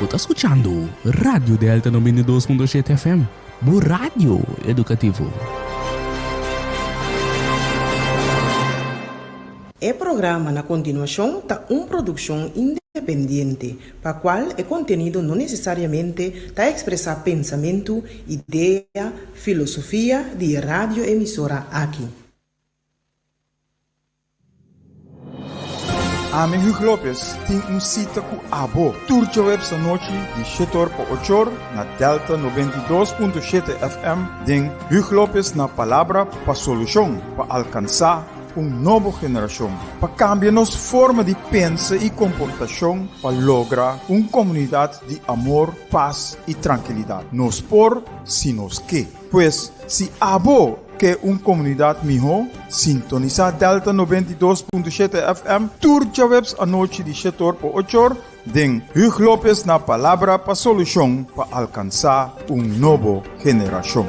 Bo ta skuchando Radio Delta 92.7 FM, bo radio edukativo. E programa na kontinuashon ta un produkshon independiente, pa kual e kontenido no nesesariamente ta ekspresá pensamentu, idea, filosofia di e radioemisora aki. Ami Hugo Lopez tin un sita ku abo tur djaweps anochi di shetor pa ochor na Delta 92.7 FM den Hugo Lopez na Palabra pa Solushon pa alkansá un nobo generashon pa kambia nos forma di pensa i komportashon pa logra un komunidat di amor, pas i trankilidat. Nos por si nos ke. Pues si abo Ke un komunidat mihó? Sintonisá Delta 92.7 FM tur djaweps anochi di shetor pa ochor den Hugh Lopez na Palabra pa Solushon pa alkansá un nobo generashon.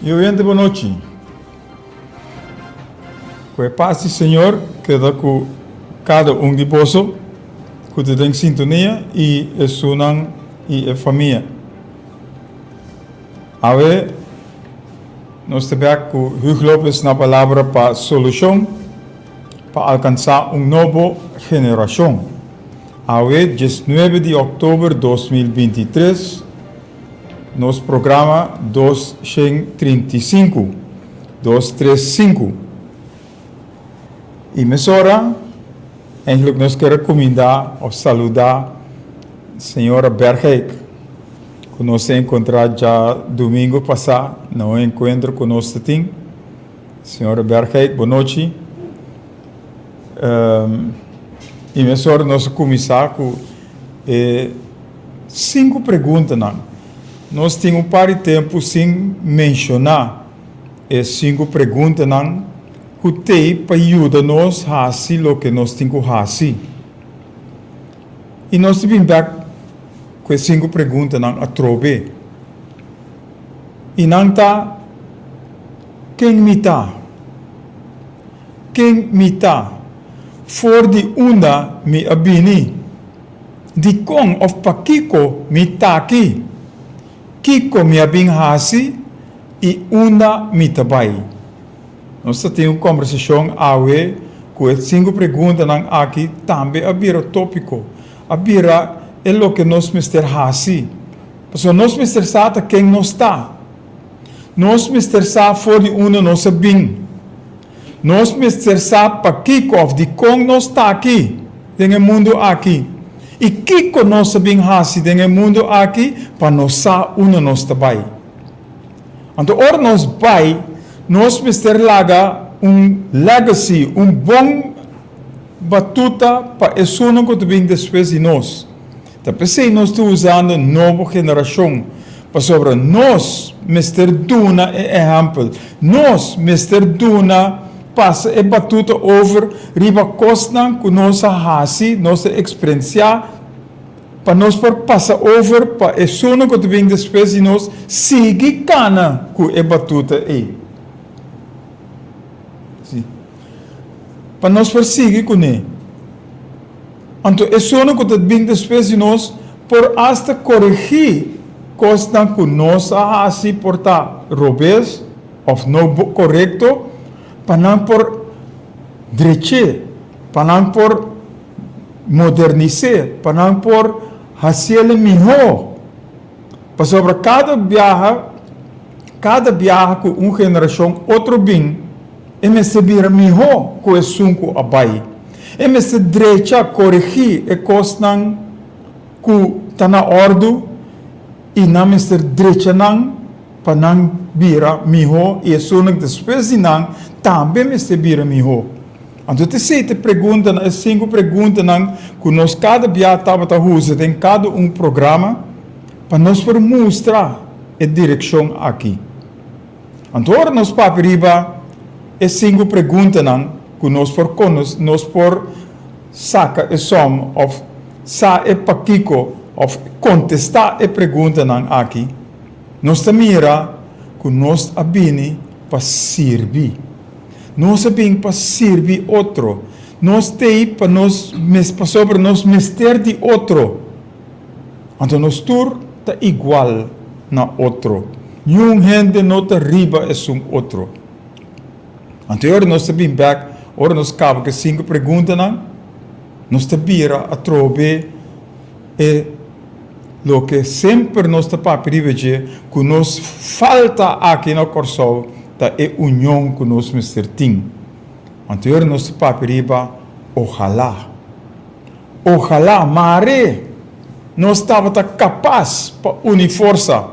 Mi oyente bon nochi. Ku e pas di Señor keda ku kada un di boso ku ta den sintonia i esunnan i e famia. Awe nos ta bek ku Huug Lopez na palabra pa solushon pa alkansá un nobo generashon. Awe diesnuebe di òktober 2023 nos programa 235, 235. I mesora eigenlijk nos ke rekomendá òf saludá señora Bergijk ku nos a enkontrá djadumingu pasá na un enkuentro ku nos ta tin. Señora Bergijk, bon nochi. I mesora nos a kuminsá ku e sinku preguntanan. Nos tin un par di tempu sin menshoná E sinku preguntanan ku t'ei pa yuda nos hasi loke nos tin ku hasi. I nos ta bin bèk ku e sinku preguntanan atrobe. I nan ta, Ken mi ta? Ken mi ta? For di unda mi a bini? Dikon òf pakiko mi t'aki? Kiko mi a bin hasi i unda mi ta bai? Nos ta tin un kombersashon awe ku e sinku preguntanan aki tambe a bira tópiko, a bira e loke nos mester hasi. Pasobra nos mester sa ta ken nos ta. Nos mester sa for di unda nos a bin. Nos mester sa pakiko òf dikon nos ta aki den e mundu aki i kiko nos a bin hasi den e mundu aki pa nos sa unda nos ta bai. Anto ora nos bai, nos mester laga un legacy, un bon batuta pa esunnan ku ta bin despues di nos. Ta p'esei nos ta usando nobo generashon, pasobra nos mester duna e ehèmpel, nos mester duna pasa e batuta over riba kosnan ku nos a hasi, nos a eksperensiá, pa nos por pasa over pa esunnan ku ta bin despues di nos sigui kana ku e batuta ei. Sí. Pa nos por sigui kuné. Anto esunnan ku ta bin despues di nos por asta koregí kosnan ku nos a hasi por ta robes òf no korekto, pa nan por drech'é, pa nan por modernis'é, pa nan por hasiel mihó. Pasobra kada biaha, kada biaha ku un generashon otro bin, e mester bira mihó ku esun ku a bai. E mester drecha, koregí e kosnan ku ta na òrdu i nan mester drecha nan pa nan bira mihó i esunnan despues di nan tambe mester bira mihó. Anto ta esei ta e preguntanan, e sinku preguntanan ku nos kada bia tabata usa den kada un programa pa nos por mustra e direkshon aki. Anto ora nos papia riba. e sinku preguntanan ku nos por konos nos por saka e sòm òf sa e pakiko òf kontestá e preguntanan aki, nos ta mira ku nos a bini pa sirbi. Nos a bin pa sirbi otro. Nos t'ei pa nos mes pasobra nos mester di otro. Anto nos tur ta igual na otro. Niun hende no ta riba esun otro. Anto e ora nos ta bin bek, ora nos kaba ku e sinku preguntanan, nos ta bira atrobe e loke semper nos ta papia riba dje, ku nos falta aki na Kòrsou ta e union ku nos mester tin. Anto e ora nos ta papia riba ohalá. Ohalá, mare nos tabata kapas pa uni forsa.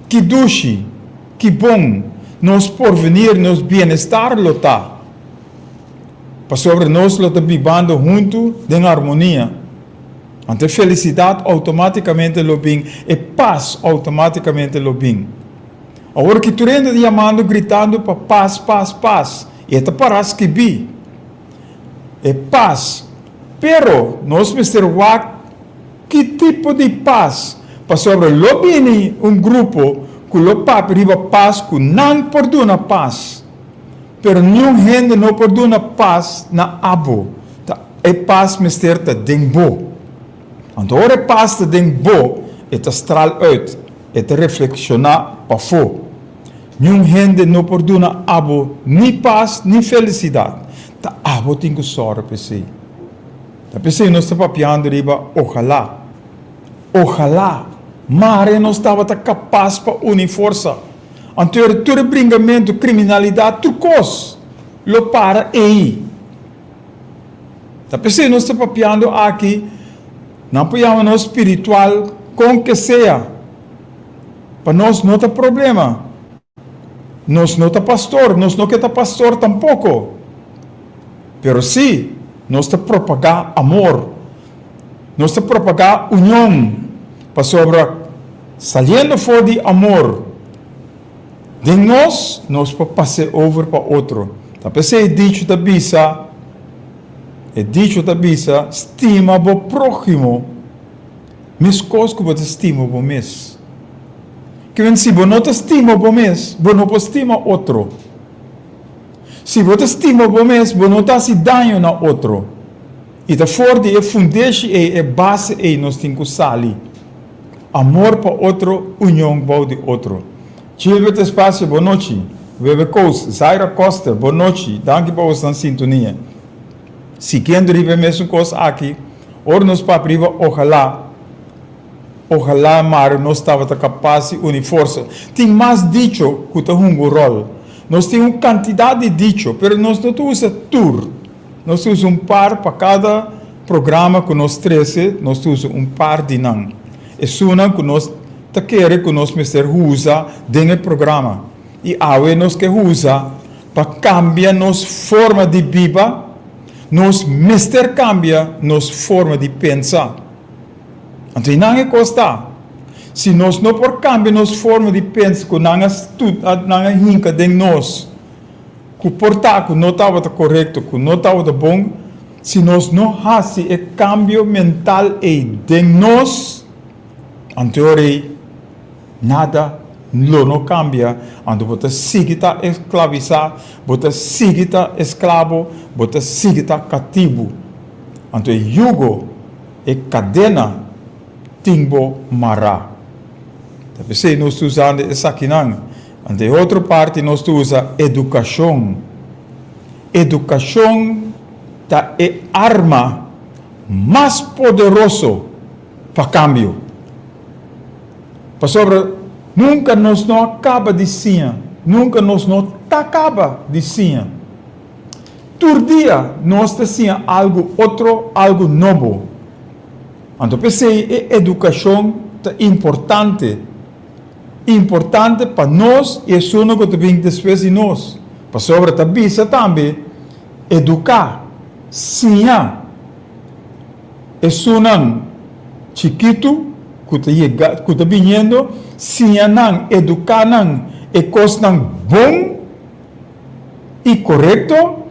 Ki dushi, ki bon nos porvenir, nos bienestar lo ta, pasobra nos lo ta bibando huntu den armonia. Anto e felisidat outomátikamente lo bin, e pas outomátikamente lo bin. Awor ki tur hende ta yamando, gritando pa pas, pas, pas, i e ta pará skibí e pas. Pero nos mester wak Ki tipo di pas? Pasobra lo bini un grupo ku lo papia riba pas ku nan por duna pas. Pero niun hende no por duna pas na abo. Ta e pas mester ta den bo. Anto ora e pas ta den bo, e ta stral uit, e ta reflekshoná pafó. Niun hende no por duna abo ni pas ni felisidat. Ta abo tin ku sòru pa esei. Ta p'esei nos ta papiando riba ojalá. Ojalá mare nos tabata kapas pa uni forsa. Anto ora tur e bringamentu, kriminalidat, tur kos lo para ei. Ta p'esei nos ta papiando aki, nan por yama nos spiritual kon ke sea. Pa nos no ta problema. Nos no ta pastor, nos no ke ta pastor tampoko. Pero sí, nos ta propagá amor, nos ta propagá union, pasobra saliendo for di amor den nos, nos por pas'é over pa otro. Ta p'esei e dicho ta bisa, e dicho ta bisa, stima bo próhimo meskos ku bo ta stima bo mes. Kimen si bo no ta stima bo mes, bo no por stima otro. Si bo ta stima bo mes, bo no ta hasi daño na otro. I ta for di e fundeshi ei, e base ei nos tin ku sali. Amor pa otro, union bou di otro. Gilbert Espacio, bo nochi. Webe Koos, Zaira Koster, bo nochi. Danki pa bosnan sintonia. Siguiendo riba e mesun kos aki, ora nos papia riba ojalá, Ojalá mare nos tabata kapas di uni forsa. Tin mas dicho ku ta hunga un ròl. Nos tin un kantidat di dicho, pero nos no ta usa tur. Nos ta usa un par pa kada programa ku nos trese, nos ta usa un par di nan. Esunnan ku nos ta kere ku nos mester usa den e programa. I awe nos ke usa pa kambia nos forma di biba, nos mester kambia nos forma di pensa. Anto i nan e kos ta, si nos no por kambia nos forma di pensa ku nan a nan a hinka den nos, ku por ta ku no tabata korekto, ku no tabata bon, si nos no hasi e kambio mental ei den nos, anto e ora ei nada lo no kambia, anto bo ta sigui ta esklavisá, bo ta sigui ta esklabo, bo ta sigui ta katibu. Anto e yugo E kadena tin bo mará. Ta p'esei nos ta usando esakinan. Ante e otro parti nos ta usa edukashon. Edukashon ta e arma mas poderoso pa kambio. Pasobra nunka nos no a kaba di siña, nunka nos no ta kaba di siña. Tur dia nos ta siña algu otro, algu nobo. Anto p'esei e edukashon ta importante, importante pa nos i esunnan ku ta bin despues di nos. Pasobra ta bisa tambe, eduká, siña esunnan chikitu ku ta yega, ku ta biniendo, siña nan, eduká nan e kosnan bon. i korekto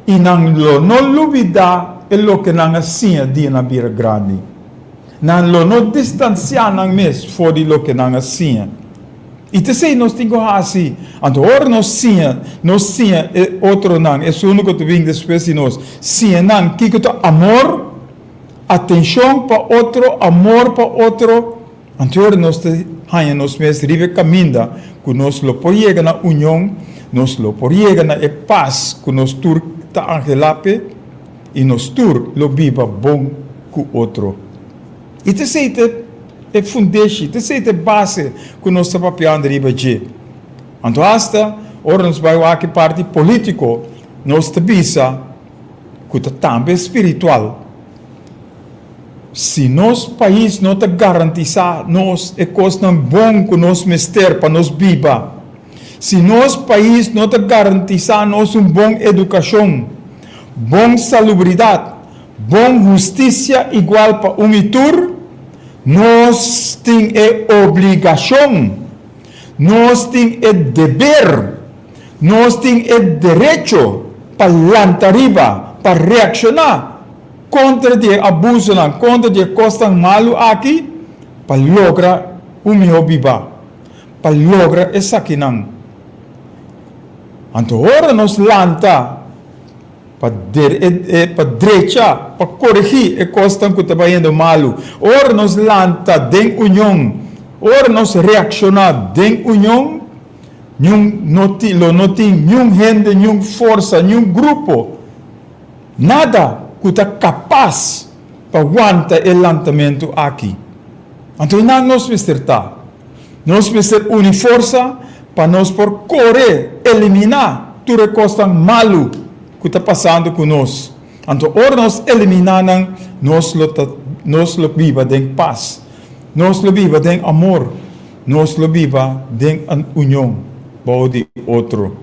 i nan lo no lubidá e loke nan a siña dia nan bira grandi. Nan lo no distansiá nan mes for di loke nan a siña. I ta esei nos tin ku hasi. Anto ora nos siña, nos siña e otronan, esun ku ta bin despues di nos, siña nan kiko ta amor, atenshon pa otro, amor pa otro, anto ora nos ta haña nos mes riba e kaminda ku nos lo por yega na union, nos lo por yega na e pas ku nos tur ta anhelá p'e, i nos tur lo biba bon ku otro. I ta esei ta e fundeshi, ta esei ta e base ku nos ta papiando riba dje. Anto asta ora nos bai wak e parti polítiko, nos ta bisa ku ta tambe spiritual. Si nos pais no ta garantisá nos e kosnan bon ku nos mester pa nos biba, si nos pais no ta garantisá nos un bon edukashon, bon salubridat, Bon hustisia igual pa un i tur, nos tin e obligashon, nos tin e deber, nos tin e derecho pa lanta riba, pa reakshoná kontra di e abusonan, kontra di e kosnan malu aki, pa logra un mihó biba, pa logra esakinan. Anto ora nos lanta. Pa pa drecha, pa koregí e kosnan ku ta bayendo malu. Ora nos lanta den union, ora nos reakshoná den union, niun no tin, lo no tin niun hende, niun forsa, niun grupo, nada ku ta kapas pa wanta e lantamentu aki. Anto einan nos mester ta. Nos mester uni forsa pa nos por kore eliminá tur e kosnan malu ku ta pasando ku nos. Anto ora nos eliminá nan, nos lo ta nos lo biba den pas, nos lo biba den amor, nos lo biba den union bou di otro.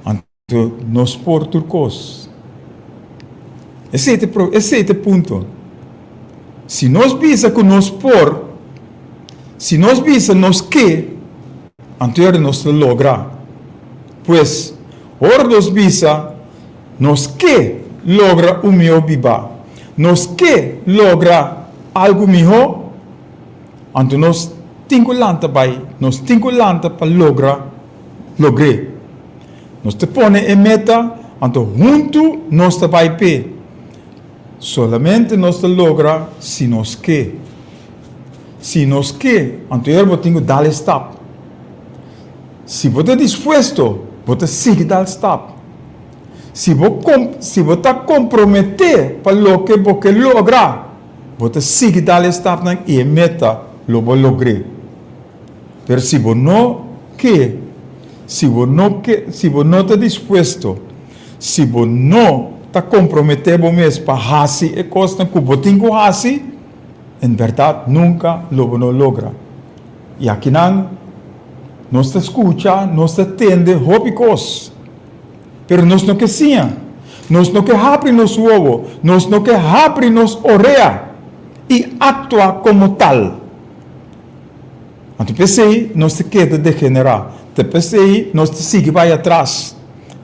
Anto nos por tur kos. Esei ta e esei ta e punto. Si nos bisa ku nos por, si nos bisa nos ke, anto ora nos ta logra. Pues, ora nos bisa nos ke logra un mihó bibá, nos ke logra algu mihó, anto nos tin ku lanta bai, nos tin ku lanta pa logra logr'é. Nos ta pone e meta, anto huntu nos ta bai p'e. Solamente nos ta logra si nos ke. Si nos ke, anto yer bo tin ku dal e stap. Si bo ta dispuesto, bo ta sigui dal stap. Si bo si bo ta komprometé pa loke bo ke logra, bo ta sigui dal e stapnan i e meta lo bo logr'é. Pero si bo no ke, si bo no ke, si bo no ta dispuesto, si bo no ta komprometé bo mes pa hasi e kosnan ku bo tin ku hasi, en bèrdat nunka lo bo no logra. I akinan nos ta skucha, nos ta tende hopi kos, pero nos no ke siña, nos no ke habri nos wowo, nos no ke habri nos orea i aktua komo tal. Anto p'esei nos ta keda degenerá, ta p'esei nos ta sigui bai atras,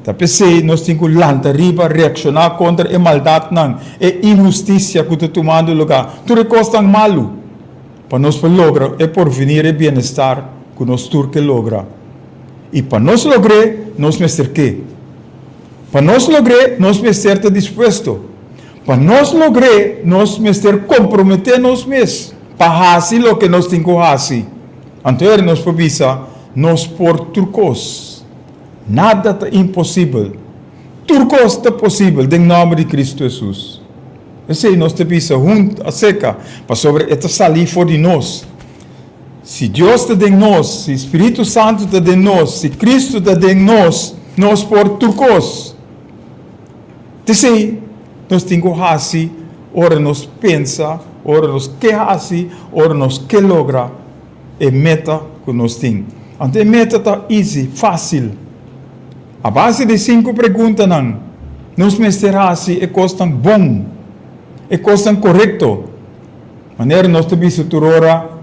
ta p'esei nos tin ku lanta riba, reakshoná kontra e maldatnan, e inhustisia ku ta tumando lugá, tur e kosnan malu, pa nos por logra e porvenir, e bienestar ku nos tur ke logra. I pa nos logr'é, nos mester ke. Pa nos logr'é, nos mester ta dispuesto. Pa nos logr'é, nos mester komprometé nos mes. Pa hasi loke nos tin ku hasi. Anto ora nos por bisa, Nos por tur kos. Nada ta imposibel. Tur kos ta posibel den nòmber di Kristu Hesus. Esei nos ta bisa hunt aseka, pasobra e ta salí for di nos. Si Dios ta den nos, si Spiritu Santu ta den nos, si Kristu ta den nos, nos por tur kos. T'esei nos tin ku hasi ora nos pensa, ora nos ke hasi, ora nos ke logra e meta ku nos tin. Anto e meta ta easy, fásil. A base di sinku preguntanan, nos mester hasi e kosnan bon, e kosnan korekto. Manera nos ta bisa tur ora,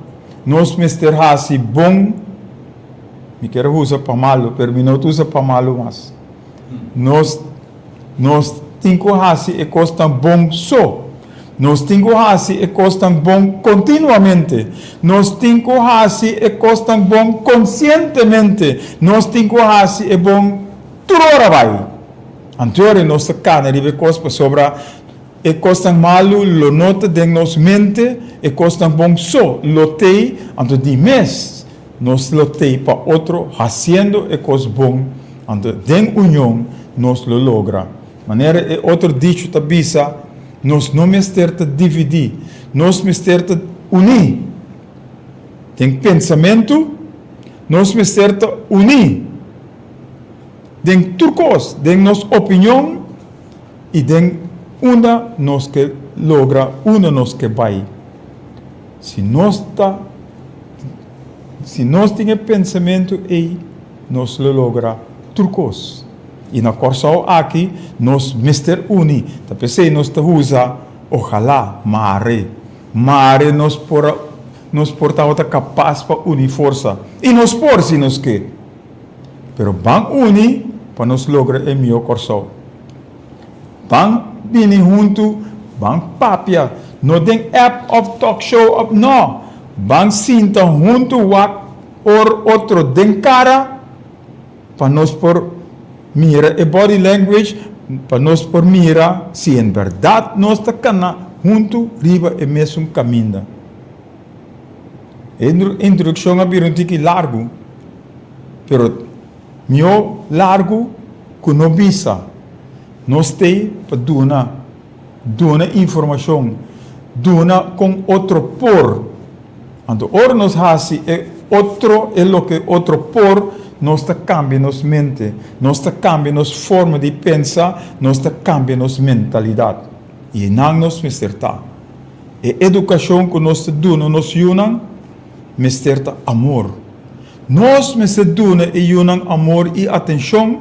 nos mester hasi bon. Mi kier a usa pa malu, pero mi no ta usa pa malu mas. Nos nos tin ku hasi e kosnan bon so. Nos tin ku hasi e kosnan bon kontinuamente. Nos tin ku hasi e kosnan bon konsientemente. Nos tin ku hasi e bon tur ora bai. Anto nos ta kana riba e kos pasobra E kosnan malu lo no ta den nos mente, e kosnan bon so lo t'ei, anto di mes nos lo t'ei pa otro hasiendo e kos bon, anto den union nos lo logra. Manera e otro dicho ta bisa, nos no mester ta dividí, nos mester ta uní. Den pensamentu, nos mester ta uní den tur kos, den nos opinion, I den unda nos ke logra unda nos ke bai. Si nos ta si nos tin e pensamentu ei nos lo logra tur kos. I na Kòrsou aki nos mester uni. Ta p'esei nos ta usa ojalá, mare. Mare nos por a nos por tabata kapas pa uni forsa. I nos por si nos ke. Pero ban uni pa nos logra e mihó Kòrsou. Ban bini huntu, ban papia, no den app òf talk show òf no, ban sinta huntu wak or otro den kara pa nos por mira e body language, pa nos por mira si en bèrdat nos ta kana huntu riba e mesun kaminda. E introdukshon a bira un tiki largu, pero mihó largu ku no bisa. Nos t'ei pa duna, duna informashon, duna kon otro por. Anto ora nos hasi e otro e loke otro por, nos ta kambia nos mente, nos ta kambia nos forma di pensa, nos ta kambia nos mentalidat. I einan nos mester ta. E edukashon ku nos ta duna nos yunan mester ta amor. Nos mester duna e yunan amor i atenshon,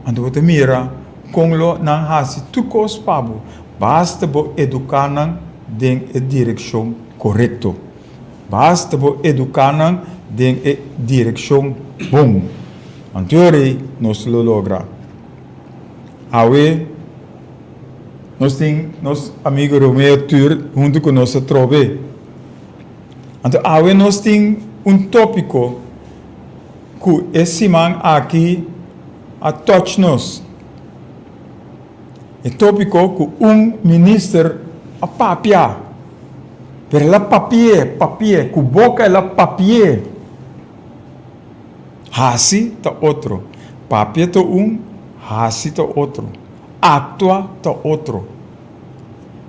anto bo ta mira kon lo nan hasi tur kos pa bo. Basta bo eduká nan den e direkshon korekto. Basta bo eduká nan den e direkshon bon. Anto rei nos lo logra. Awe. Nos tin nos amigo Romeo Tur huntu ku nos atrobe. Anto awe nos tin un tópiko ku e siman aki a touch nos. E tópiko ku un minister a papia, pero el a papi'é, papi'é, ku boka el a papi'é. Hasi ta otro. Papia ta un, hasi ta otro. Aktua ta otro.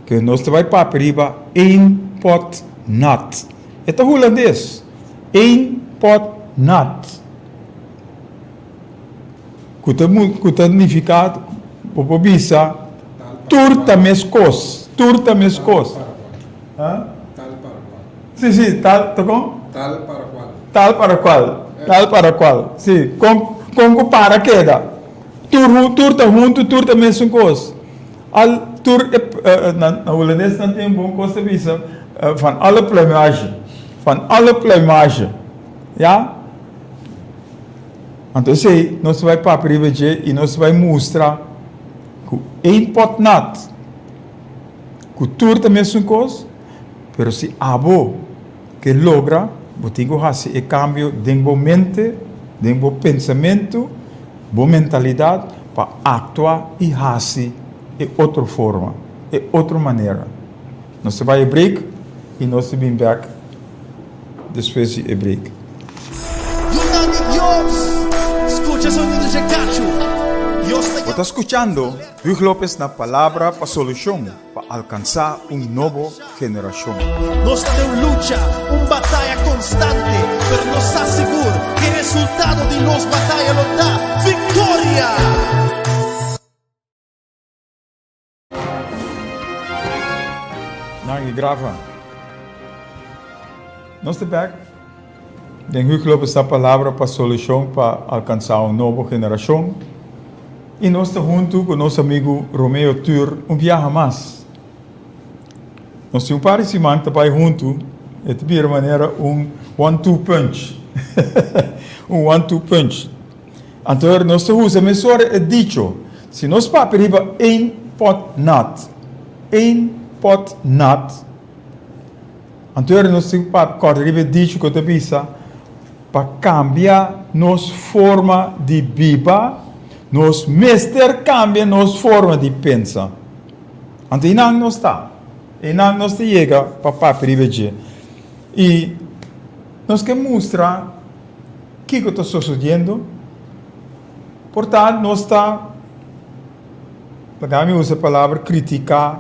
Ke nos ta bai papia riba één pot nat. E ta hulandes. Eén pot nat. Ku ta ku ta nifiká, bo por bisa, tur ta meskos. Tur ta meskos. Tal para cual. Sí, sí, tal, ta kon? Tal para cual. Tal para cual, tal para cual. Sí, kon, kon ku para keda. Tur hu, tur ta huntu, tur ta mesun kos. Al, tur e, na, na hulandes nan tin un bon kos ta bisa, van alle pluimage, van alle pluimage. Ya? Anto esei nos ta bai papia riba dje i nos ta bai mustra ku één pot nat. Ku tur ta mesun kos, pero si abo ke logra, bo tin ku hasi e kambio den bo mente, den bo pensamentu, bo mentalidat pa aktua i hasi e otro forma, e otro manera. Nos ta bai e break i nos ta bin bèk despues di e break. Yunan di Dios, skucha sonido dje kachu. Dios ta Bo ta skuchando Huug Lopez na Palabra pa Solucion pa alcansa un nobo generacion. Nos ta den un lucha, un bataya constante, pero nos sa sigur cu e resultado di nos bataya lo ta victoria! Danki Grafa. Nos ta bek den Huug Lopez na Palabra pa Solucion pa alcansa un nobo generacion. I nos ta huntu ku nos amigu Romeo Tur un biaha mas. Nos tin un par di siman ta bai huntu, e ta bira manera un one two punch. Un one two punch. Anto nos ta usa mesora e dicho, si nos papia riba één pot nat, één pot nat, anto nos tin ku papia kòrda riba e dicho ku ta bisa, Pa kambia nos forma di biba, nos mester kambia nos forma di pensa. Anto einan nos ta. Einan nos ta yega pa papia riba dje. I nos ke mustra kiko ta sosodiendo. Por ta nos ta, laga mi usa e palabra kritiká,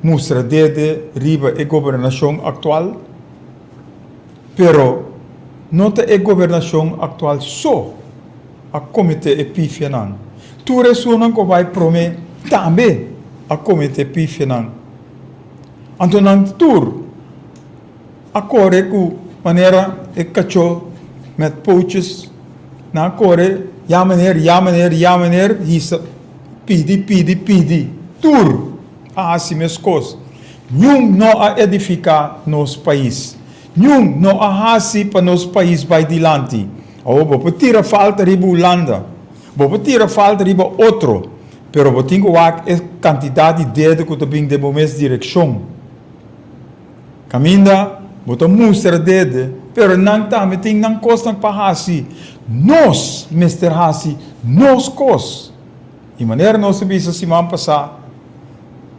mustra dede riba e gobernashon aktual. Pero no ta e gobernashon aktual so a kometé e pifianan. Tur esunnan ku a bai promé tambe a kometé pifianan. Anto nan tur a kore ku manera e kachó met pootjes, nan a kore ya meneer, ya meneer, ya meneer, hisa pidi, pidi, pidi. Tur a hasi meskos. Niun no a edifiká nos pais. Niun no a hasi pa nos pais bai dilanti. Awor bo por tira falta riba Hulanda, bo por tira falta riba otro, pero bo tin ku wak e kantidat di dedo ku ta bin den bo mes direkshon. Kaminda bo ta mustra dede, pero nan tambe tin nan kosnan pa hasi. Nos mester hasi nos kos. I manera nos a bisa siman pasá,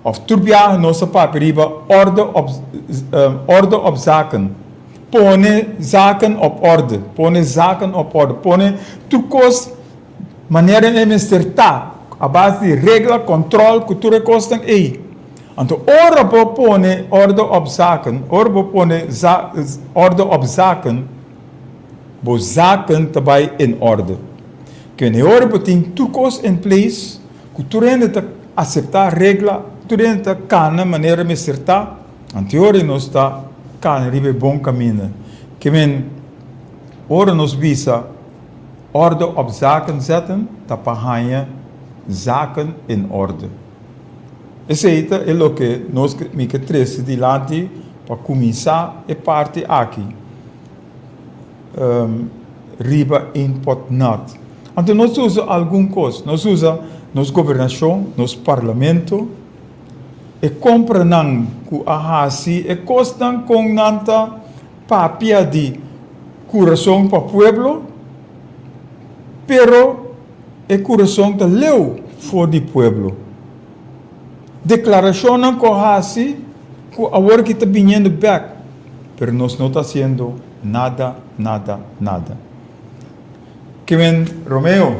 Of tur biaha nos a papia riba orde op orde op zaken. Pone zaken op orde, pone zaken op orde, pone tur kos manera e mester ta, a base di regla, kòntròl ku tur e kosnan ei. Anto ora bo pone orde op zaken, ora bo pone orde op zaken, bo zaken ta bai in orde. Kende ora bo tin tur kos in place, Ku tur hende ta aseptá regla, tur hende ta kana manera mester ta, anteori nos ta kana riba e bon kaminda. Ke men, ora nos bisa orde op zaken zetten, ta pa haña zaken in orde. Esei ta e loke nos mi ke trese dilanti pa kuminsá e parti aki. Riba een pot nat. Anto nos usa algun kos. Nos usa nos gobernashon, nos parlamento, e kompranan ku a hasi e kosnan kon nan ta papia di kurason pa pueblo, pero e kurason ta leu for di pueblo. Deklarashonnan ku a hasi ku awor ki ta biniendo bèk, pero nos no ta hasiendo nada, nada, nada. Kimen Romeo,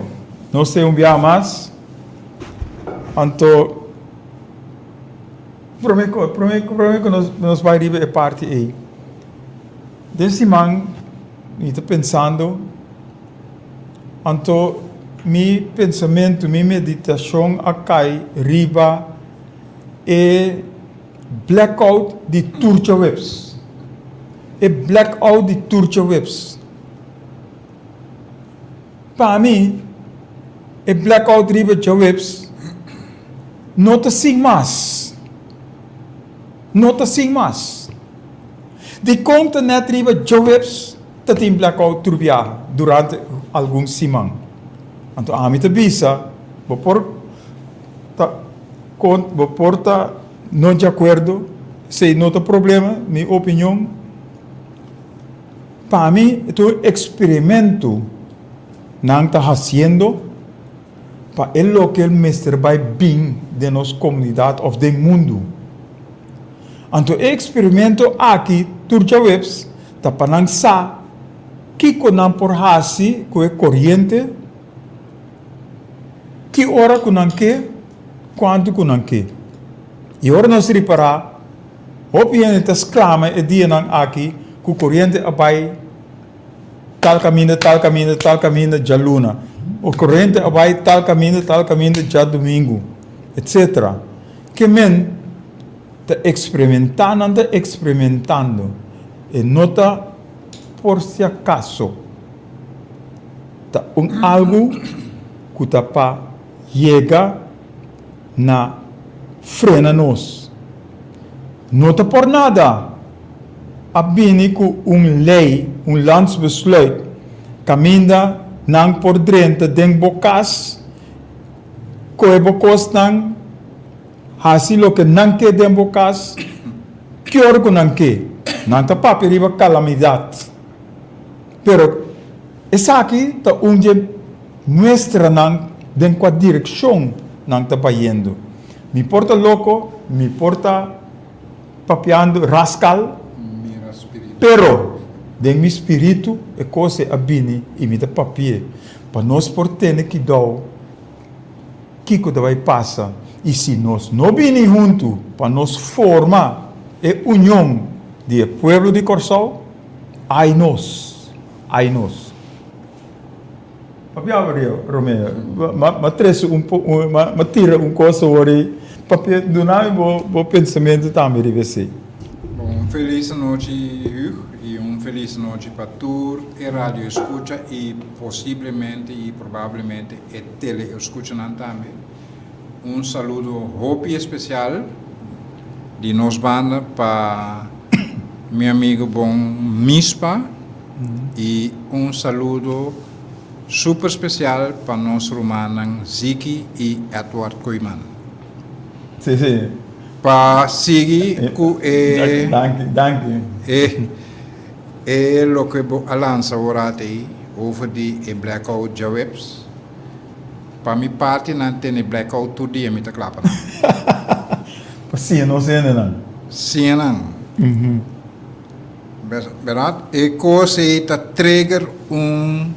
nos te un biaha mas, anto prome ku prome prome ku nos nos bai riba e parti ei, den siman mi ta pensando, anto mi pensamentu, mi meditashon a kai riba e blackout di tur djaweps, e blackout di tur djaweps. Pa mi, e blackout riba djaweps no ta sin mas. No ta sin mas. Dikon ta nèt riba djaweps ta tin blackout tur biaha durante algun siman? Anto ami ta bisa, bo por ta kont, bo por ta no djakuerdo, esei no ta problema, mi opinion. Pa mi e ta un eksperimentu nan ta hasiendo pa e loke mester bai bin den nos komunidat òf den mundu. Anto e eksperimento aki tur djaweps ta pa nan sa kiko nan por hasi ku e koriente, ki ora ku nan ke, kuantu ku nan ke. I ora nos ripará Hopi hende ta sklama e dianan aki ku koriente a bai tal kaminda, tal kaminda, tal kaminda djaluna, o koriente a bai tal kaminda, tal kaminda djadumingu, etsetera. Ke men ta eksperimentá, nan ta eksperimentando. E no ta por si akaso. Ta un algu ku ta pa yega na frena nos. No ta por nada a bini ku un lei, un landsbesluit, Kaminda nan por drenta den bo kas, kohe bo kosnan, hasi loke nan ke den bo kas, ki ora ku nan ke. Nan ta papia riba kalamidat. Pero esaki ta un dje muestranan den kua direkshon nan ta bayendo. Mi por ta loko, mi por ta papiando raskal, pero den mi spiritu e kos ei a bini i mi ta papi'é pa nos por tene kidou kiko ta bai pasa i si nos no bini huntu pa nos forma e union di e pueblo di Kòrsou, ai nos, ai nos. Papia awe Romeo, m'a trese un m'a tira un kos awor ei, papia duna mi bo bo pensamentu tambe riba esei. Bon, un felis anochi Hugh i un felis anochi pa tur e radio escucha i posiblemente i probablemente e tele escuchanan tambe. Un saludo hopi especial di nos banda pa mi amigo bon Mispa y un saludo super special pa nos rumannan Ziki y Edward Koeiman. Sí, sí. Pa sigui cu e. Danki, danki. E, e loke bo a lansa awor ei over di e blackout djaweps. Pa mi parti nan tene blackout tur dia mi ta kla pa nan. Pa siña nos hendenan. Siña nan. Berdad? E kos ei ta trigger un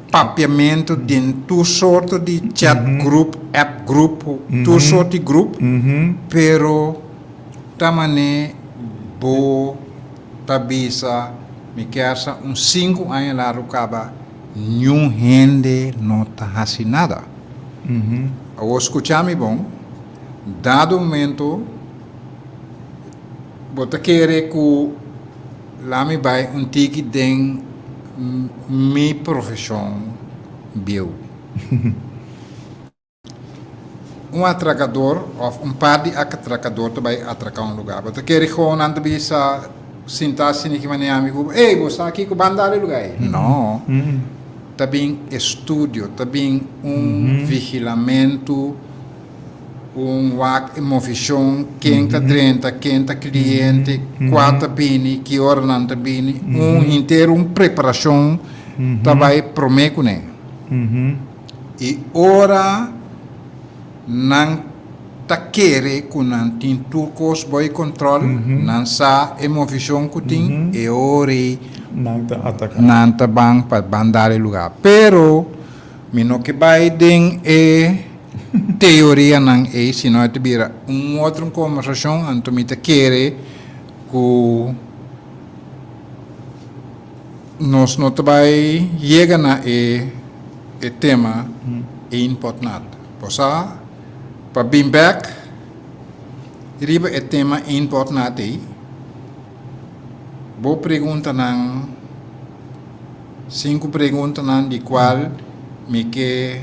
papiamentu den tur sorto di chat group, app group, tur sort di group, pero ta mane bo ta bisa mi kier sa un sinku aña largu kaba Niun hende no ta hasi nada. Awor skucha mi bon, dado momento bo ta kere ku la mi bai un tiki den mi profeshon bieu. Un atrakador òf un par di atrakador ta bai atraká un lugá. Bo ta kere gewoon nan ta bisa sintá asina ki manera mi ku bo, ey, bo sa kiko ban dal e lugá ei? No. Ta bin estudio, ta bin un vigilamentu, un wak e movishon, ken ta drenta, ken ta kliente, kua ta bini, ki ora nan ta bini. Un henter un preparashon ta bai promé kuné. I ora nan ta kere ku nan tin tur kos bou kontrol, nan sa e movishon ku tin, e ora ei nan ta ban pa ban dal e lugá. Pero mi no ke bai den e teorianan ei, sino e ta bira un otro kombersashon, anto mi ta kere ku Nos no ta bai yega na e e tema een pot nat. Bo sa, pa bin bek riba e tema een pot nat ei, bo preguntanan, sinku preguntanan di kual mi ke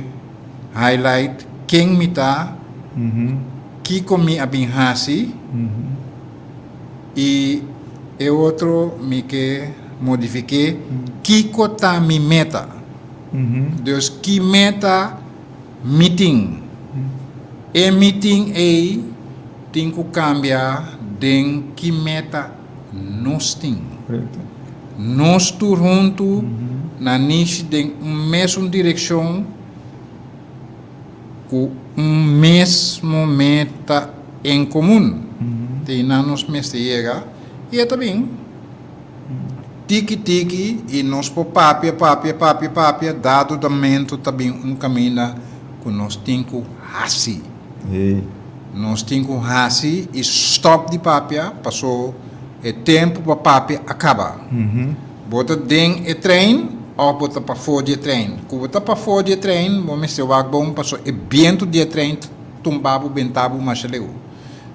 highlight ken mi ta, kiko mi a bin hasi, I e otro mi ke modifiké, kiko ta mi meta? Dus ki meta mi tin? E mi tin ei tin ku kambia den ki meta nos tin. Nos tur huntu na nishi den un mesun direkshon. Ku un mesmo meta en komun. Te einan nos mester yega i e ta bin tiki tiki i nos por papia, papia, papia, papia, dado damento ta bin un kaminda ku nos tin ku hasi. Nos tin ku hasi i stòp di papia paso e tempu pa papia a kaba. Bo ta den e trein òf bo ta pafó di e trein? Ku bo ta pafó di e trein, bo mester wak bon pasobra e bientu di e trein ta tumba bo, benta bo masha leu.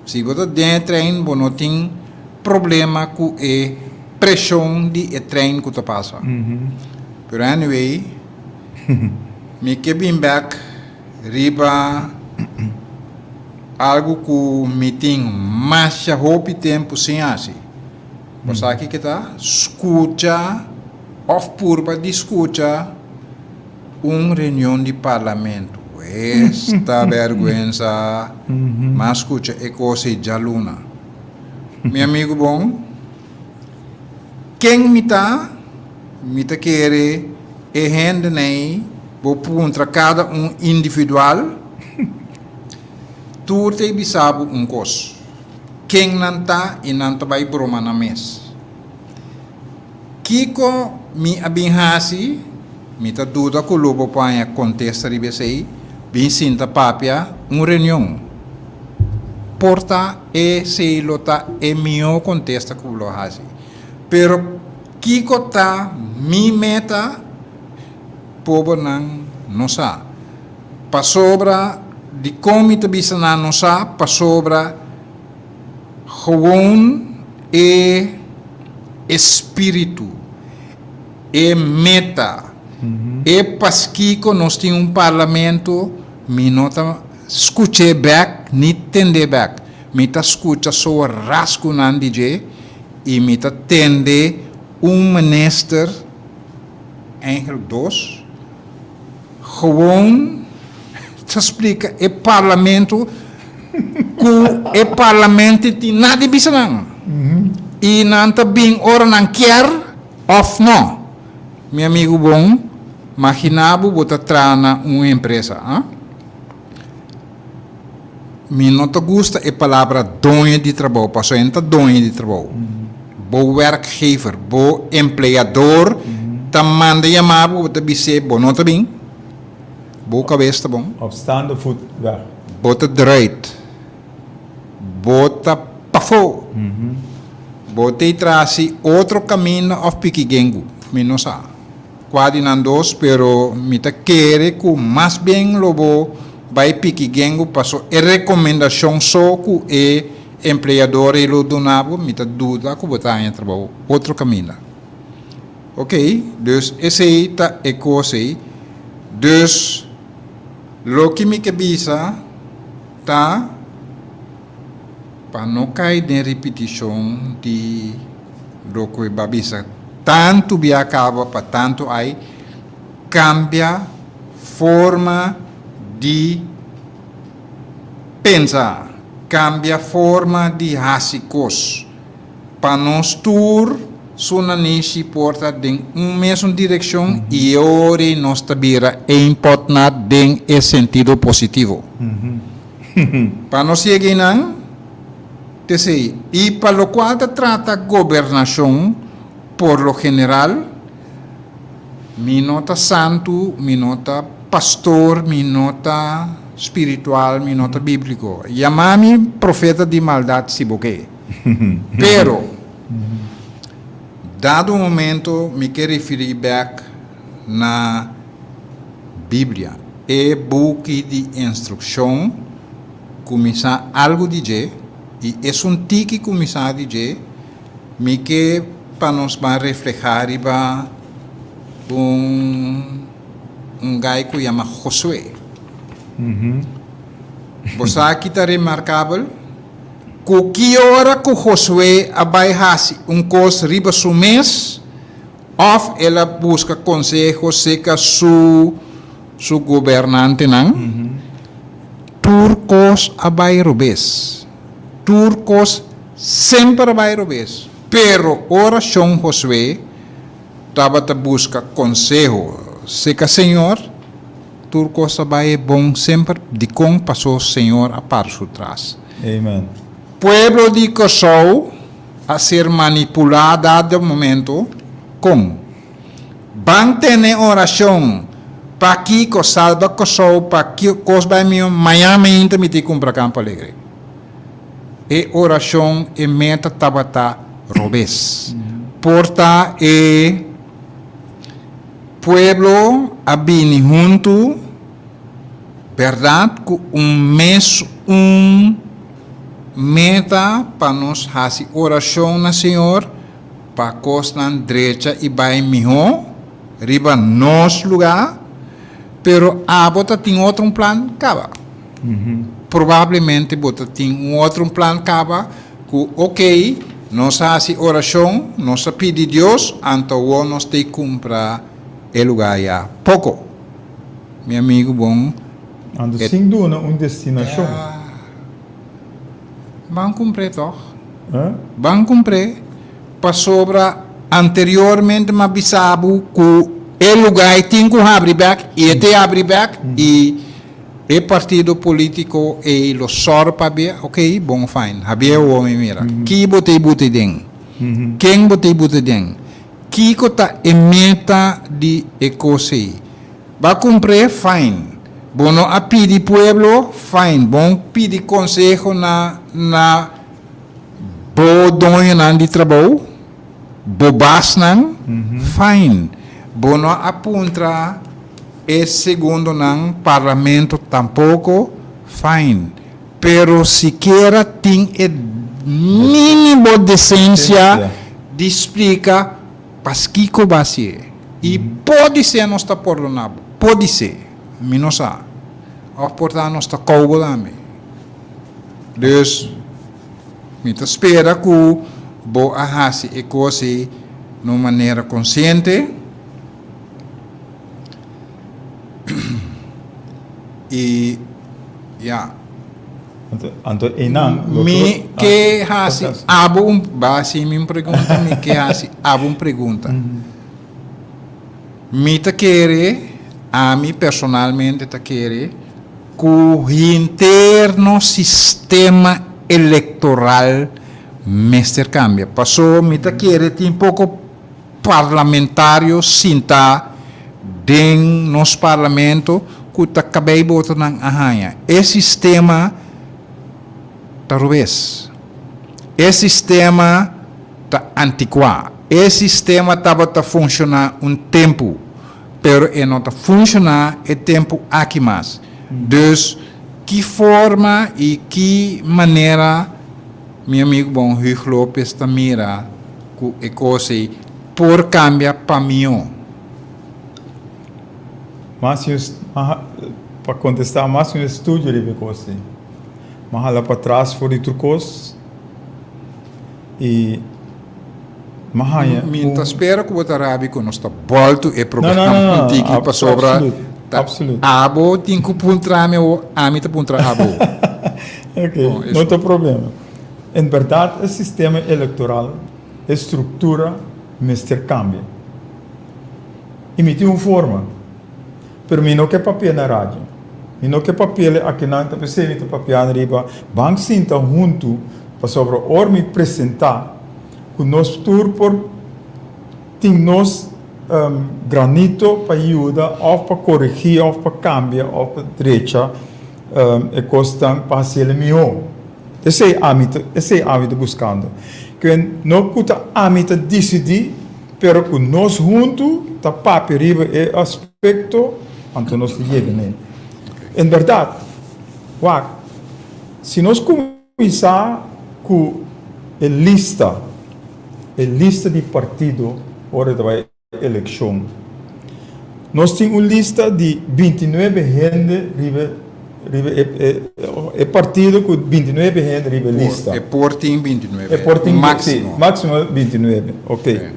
Si bo ta den e trein, bo no tin problema ku e preshon di e trein ku ta pasa. Pero anyway, mi ke bin bèk riba algu ku mi tin masha hopi tempu sin hasi. Bo sa kiko ta? Skucha. Òf purba di skucha un reunion di parlamento. Esta bèrgwensa! M'a skucha e kos ei djaluna. Mi amigu bon, ken mi ta? Mi ta kere e hendenan ei bo puntra kada un individual, tur ta e bisa bo un kos. Ken nan ta i nan ta bai broma nan mes. Kiko mi a bin hasi? Mi ta duda ku lo bo por haña kontesta riba esei. Bin sinta papia un reunion. Por ta esei lo ta e mihó kontesta ku lo hasi. Pero kiko ta mi meta? Pobernan no sa. Pasobra dikon mi ta bisa nan no sa? Pasobra Gewoon e espíritu, e meta, e paskiko nos tin un parlamento, mi no ta skuch'é bèk ni tend'é bèk. Mi ta skucha so rasgunan di dje i mi ta tende un minister, eigenlijk dos, Gewoon ta splika e parlamento ku e parlamento tin nada di bisa nan. I nan ta bin ora nan kier òf no. Mi amigu bon, magina bo bo ta traha na un empresa, ah. Mi no ta gusta e palabra doño di trabou, pasobra e no ta doño di trabou. Bo werkgever, bo empleador ta manda yama bo, bo ta bis'é bo no ta bin, bo kabes ta bon. Op staande voet weg. Bo ta druit, bo ta pafó, bo ta e trasi otro kaminda òf piki gengu, mi no sa. Kua di nan dos, pero mi ta kere ku mas bien lo bo bai piki gengu paso e rekomendashon so ku e empleador ei lo duna bo, mi ta duda ku bo ta haña trabou otro kaminda. Ok, dus esei ta e kos ei. Dus loke mi ke bisa ta pa no kai den ripitishon di loke bo a bisa Tantu bia kaba pa tantu ai kambia forma di pensa, kambia forma di hasi kos, pa nos tur su nanishi por ta den un mesun direkshon i e ora ei nos ta bira ein pòt nat den e sentido positivo. Pa nos yega einan. P'esei, i pa lokual ta trata gobernashon por lo general, mi no ta santu, mi no ta pastor, mi no ta spiritual, mi no ta bíbliko. Yama mi profeta di maldat si bo ke. Pero, dado momento mi ke referí bèk na Biblia, e buki di instrukshon, Kuminsá algu di dje, i esun tiki kuminsá di dje, mi ke pa nos ban reflehá riba un un gai ku yama Josué. Bo sa ki ta remarkabel? Ku ki ora ku Josué a bai hasi un kos riba su mes, òf el a buska konseho serka su su gobernantenan, Tur kos a bai robes. Tur kos semper a bai robes. Pero ora Shon Josué tabata buska konseho seka Señor, tur kos a bai bon semper. Dikon? Paso Señor a para su tras. Amen. Pueblo di Kòrsou a ser manipulá dado momento. Kon? Ban tene orashon pakiko salba Kòrsou pa kos bai mihó mañan mainta mi tin kumpra Campo Alegre. E orashon e meta tabata robes. Por ta e pueblo a bini huntu bèrdat ku un mes un meta pa nos hasi orashon na Señor Pa kosnan drecha i bai mihó riba nos lugá, pero abo ta tin otro un plan kaba. Probablemente bo ta tin un otro un plan kaba ku ok, Nos a hasi orashon, nos a pidi Dios, anto awor nos ta kumpra e lugá ya. Poko. Mi amigu bon. Anto sin duna un destinashon. Ban kumpr'é tòg. Ban kumpr'é pasobra anteriormente m'a bisa bo ku e lugá ei tin ku habri bèk i e te habri bèk i e partido polítiko ei lo sòru pabia. Oké, bon fine. Habié awor mi mira. Ki bo ta e buta den? Ken bo ta e buta den? Kiko ta e meta di e kos ei? Ba kumpr'é? Fine. Bo no a pidi pueblo? Fine. Bon pidi konseho na na bo doñonan di trabou? Bo basnan? Fine. Bo no a puntra e segundonan parlamento tampoko? Fine. Pero sikiera tin e mínimo desensia di splika paskiko bo hasié. I podisé nos ta pordoná bo. Podisé. Mi no sa. Òf por ta nos ta kou bo tambe. Dus, mi ta spera ku bo a hasi e kos ei na un manera konsiente i. Ya. Anto, anto einan lo Mi ke hasi abo un, ba hasi mi un pregunta, mi ke hasi abo un pregunta. Mi ta kere, ami personalmente ta kere, ku henter nos sistema elektoral mester kambia. Paso mi ta kere tin poko Parlamentario sinta den nos parlamento cu ta cabey botonan a haña. E sistema ta robes. E sistema ta anticua. E sistema tabata funciona un tempo, pero e no ta funciona e tempo aki mas. Dus ki forma y ki manera Mi amigo bon Huug Lopez ta mira cu e cos ey por cambia pa mihó. Mas un pa contesta mas un estudio riba e cos ey. M'a hala patras for di tur cos y m'a haña Mi ta spera cu bo ta rabi cu nos ta bolto e programa un tiki pasobra ta abo tin cu puntra mi o ami ta puntra abo. Ok, no ta problema. En berdad e sistema electoral, e structura mester cambia. Y mi tin un forma, pero mi no ke papia na radio. Mi no ke papia'le akinan, ta pesey mi ta papiando riba ban sinta huntu pasobra ora mi presenta cu nos tur por tin nos granito pa yuda of pa coregi of pa cambia of pa drecha E kosnan pa hasiel mihó. Esei ami ta, esei ami ta buskando. Ke no ku ta ami ta disidí, pero ku nos huntu ta papia riba e aspekto, anto nos ta yega n'e. En bèrdat, wak, si nos kuminsá ku e lista, e lista di partido ora ta bai elekshon. Nos tin un lista di bintinuebe hende riba riba e e partido ku bintinuebe hende riba e lista. E por tin bintinuebe. E por tin máksimo. Si, máksimo bintinuebe. Oké.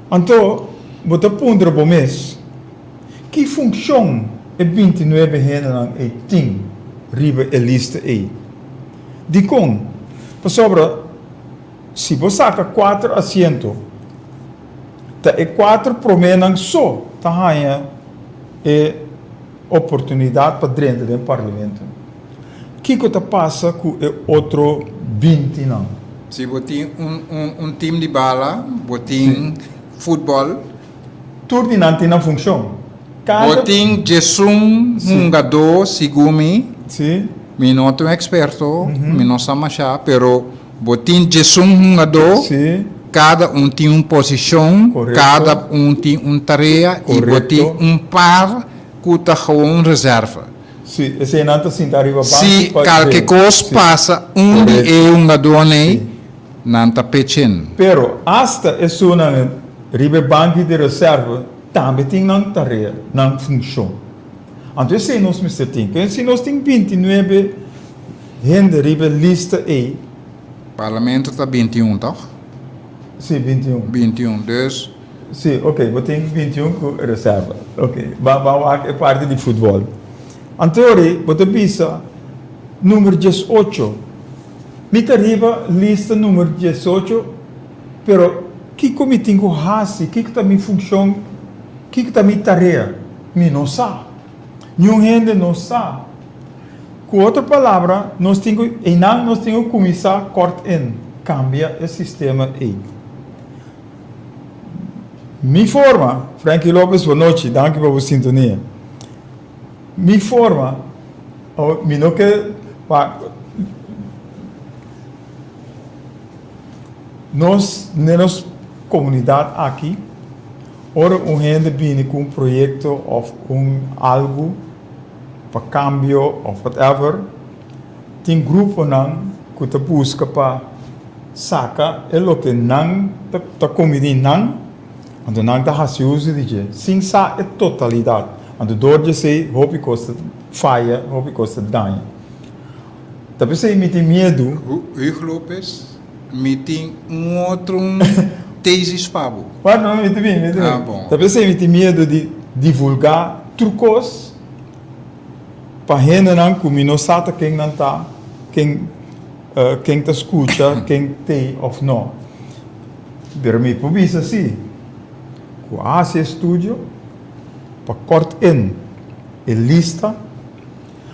Anto bo ta puntra bo mes, ki funshon e bintinuebe hendenan ei tin riba e lista ei? Dikon? Pasobra Si bo saka kuater asiento, ta e kuater proménan so ta haña e oportunidat pa drenta den parlamento. Kiko ta pasa ku e otro bintinan? Si bo tin un tim di bala, bo tin futbòl. Tur di nan tin nan funshon. Bo tin djesun hungadó, segun mi. Mi no ta un eksperto, mi no sa mashá, pero bo tin djesun hungadó, kada un tin un posishon, kada un tin un tarea i bo tin un par ku ta gewoon reserva. Si, eseinan ta sinta ariba banki Si kalke kos pasa un di e hungadónan ei, nan ta pechen. Pero asta esunnan riba e banki di reserva tambe tin nan tarea, nan funshon. Anto esei nos mester tin. P'e si nos tin bintinuebe hende riba e lista ei. Parlamento ta 21, toch? Sí, 21. 21, dus. Sí, ok, bo tin 21 ku reserva. Ok, ba ba wak e parti di futbòl. Anto bo ta bisa number 18. Mi ta riba lista number 18, pero kiko mi tin ku hasi? Kiko ta mi funshon? Kiko ta mi tarea? Mi no sa. Niun hende no sa. Ku otro palabra, nos tin ku, einan nos tin ku kuminsá kòrt in, kambia e sistema ei. Mi forma, Frankie Lopez, bo nochi, danki pa bo sintonia. Mi forma, oh, mi no ke pa nos, den nos komunidat aki, ora un hende bini ku un proyekto òf un algu, pa cambio of whatever, tin gruponan cu ta busca pa saca e loke nan ta combini nan, anto nan ta haci uso di dje, sin sa e totalidad. Anto door di esey hopi cos ta faya, hopi cos ta daña. Ta p'esey mi tin miedu. Hugo Lopez, Mi tin un otro tesis pa bo. Bueno, mi tin mi tin. Ah, bon. Ta p'esei mi tin miedu di divulgá tur kos pa hendenan ku mi no sa ta ken nan ta, ken ken ta skucha, ken t'ei òf no. Pero mi por bisa si ku a hasi estudio pa kòrt in e lista.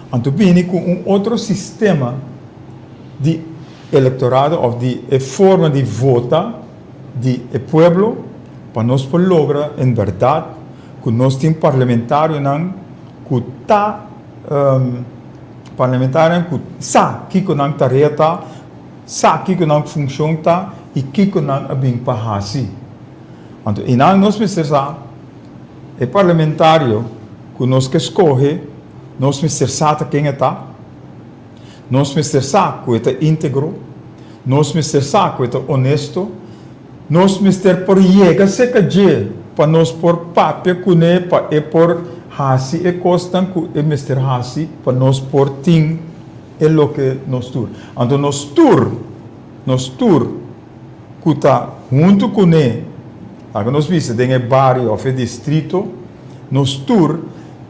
Anto bini ku un otro sistema di elektorado òf di e forma di vota di e pueblo pa nos por logra en bèrdat ku nos tin parlamentarionan ku ta parlamentarionan ku sa kiko nan tarea ta, sa kiko nan funshon ta i kiko nan a bin pa hasi. Anto einan nos mester sa e parlamentario ku nos ke skohe, nos mester sa ta ken e ta, nos mester sa ku e ta íntegro, nos mester sa ku e ta onesto, nos mester por yega serka dje pa nos por papia kuné pa e por hasi e kosnan ku e mester hasi pa nos por tin e loke nos tur. Anto nos tur, nos tur ku ta huntu kuné, laga nos bisa den e bario òf e distrito, Nos tur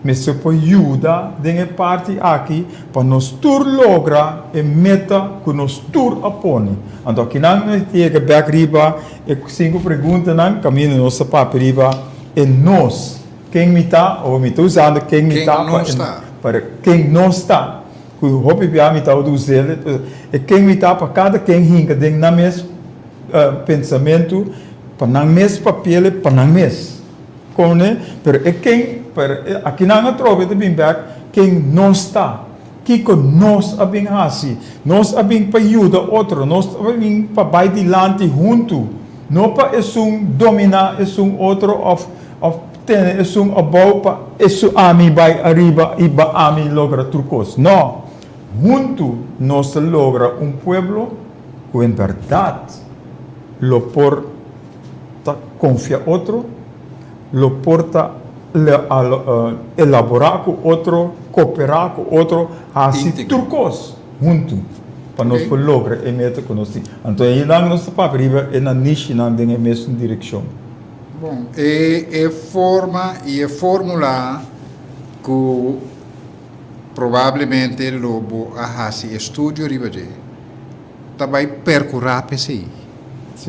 mester por yuda den e parti aki pa nos tur logra e meta ku nos tur a pone. Anto akinan nos ta yega bek riba e sinku preguntanan kaminda nos ta papia riba e nos, ken mi ta, o mi ta usando ken mi ta pa ken nos ta, ku hopi bia mi tabata us'el, e ken mi ta pa kada ken hinka den nan mes pensamentu, pa nan mes papi'el, pa nan mes. Kone, pero e ken, pero e akinan atrobe ta bin bek, ken nos ta, kiko nos a bin hasi. Nos a bin pa yuda otro, nos a bin pa bai dilanti huntu, no pa esun dominá esun otro òf òf tene esun abou pa esun ami bai ariba i ba ami logra tur kos. No, huntu nos ta logra un pueblo ku en bèrdat lo por. ta konfia otro, lo por ta elaborá ku otro, koperá ku otro, hasi tur kos huntu pa nos por logra e meta ku nos tin. Anto einan nos ta papia riba e nanishinan den e mesun direkshon. Bon, e forma i e fórmula ku probablemente lo bo a hasi estudio riba dje. ta bai percura p'esey.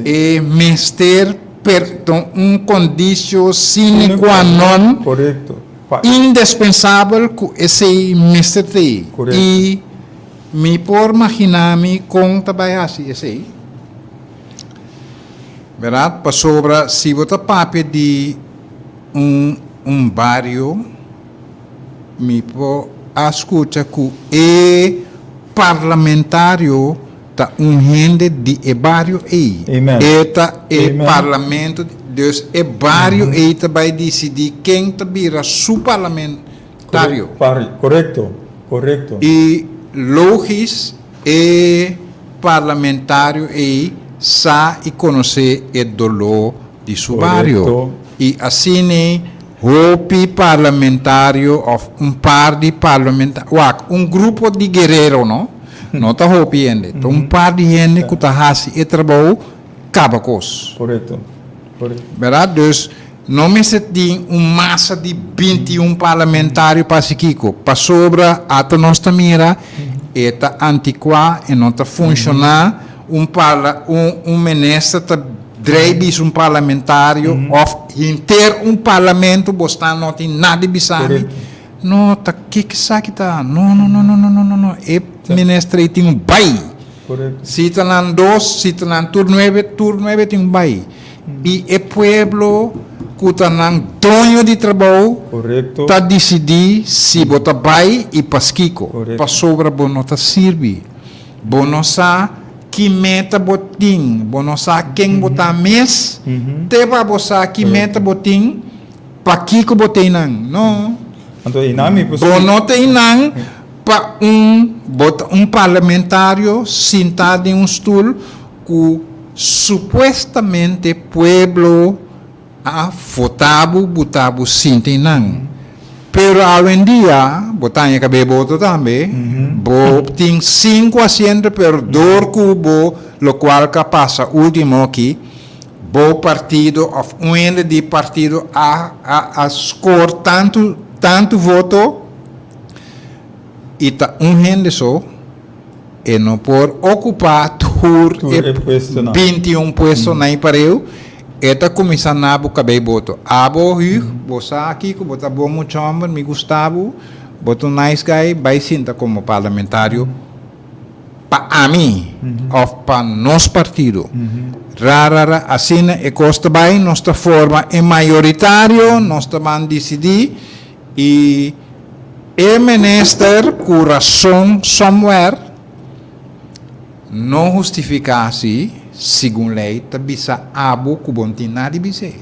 E mester per ta un condicio sine qua non indispensabel cu esey mester t'ey. Y mi por magina mi con ta bai haci esey, berdad? Pasobra si bo ta papia di un un bario. Mi por a scucha cu e parlamentario ta un hende di e bario ey. Amen. E ta e Amen. parlamento, dus e bario ey ta bay dicidi ken ta bira su parlamentario. Par, correcto, correcto. Y logisch e parlamentario ey sa y conoce e dolor di su bario. Correcto. Y asina Hopi parlamentario of un par di parlamentario, wak, un grupo di guerero no, No ta hopi hende, ta un par di hende ku ta hasi e trabou kaba kos. Korekto, korekto. Bèrdat? Dus no mester tin un masa di 21 parlamentario pa hasi kiko, pasobra ata nos ta mira e ta antikuá, e no ta funshoná, un parla un un minister ta drei bisa un parlamentario òf henter un parlamento bo sta no tin nada di bisa mi. No, ta ke esaki ta? No, no, no, no, no, no, no, no. E minister ei tin un bai. Si ta nan dos, si ta nan tur nuebe, tur nuebe tin un bai. I e pueblo ku ta nan doño di trabou ta disidí si bo ta bai i paskiko. Pasobra bo no ta sirbi. Bo no sa ki meta bo tin. Bo no sa ken bo ta mes. Te pa bo sa ki meta bo tin. Pakiko bo ta einan? No. Anto einan mi por Bo no ta einan pa un, bo ta un parlamentario sintá den un stul ku supuestamente pueblo a votá bo, buta bo sinta einan. Pero awendia bo ta haña kab'é boto tambe, bo tin sinku asiento pero dor ku bo lokual ka pasa último aki, Bo partido of un hende di partido a a a score tantu tantu voto y ta un hende so e no por ocupa tur Tur e e puestonan. 21 puestonan y pareu e ta cuminsa na bo cabey boto. Abo Huug bo sa kico bo ta bon mucha homber mi gusta bo bo ta un nice guy bay sinta como parlamentario. Pa ami of pa nos partido. Ra ra ra asina e kos ta bai, nos ta forma e mayoritario, nos ta ban disidí i e minister ku rason somewhere no hustifiká si segun lei ta bisa abo ku bo no tin nada di bis'é.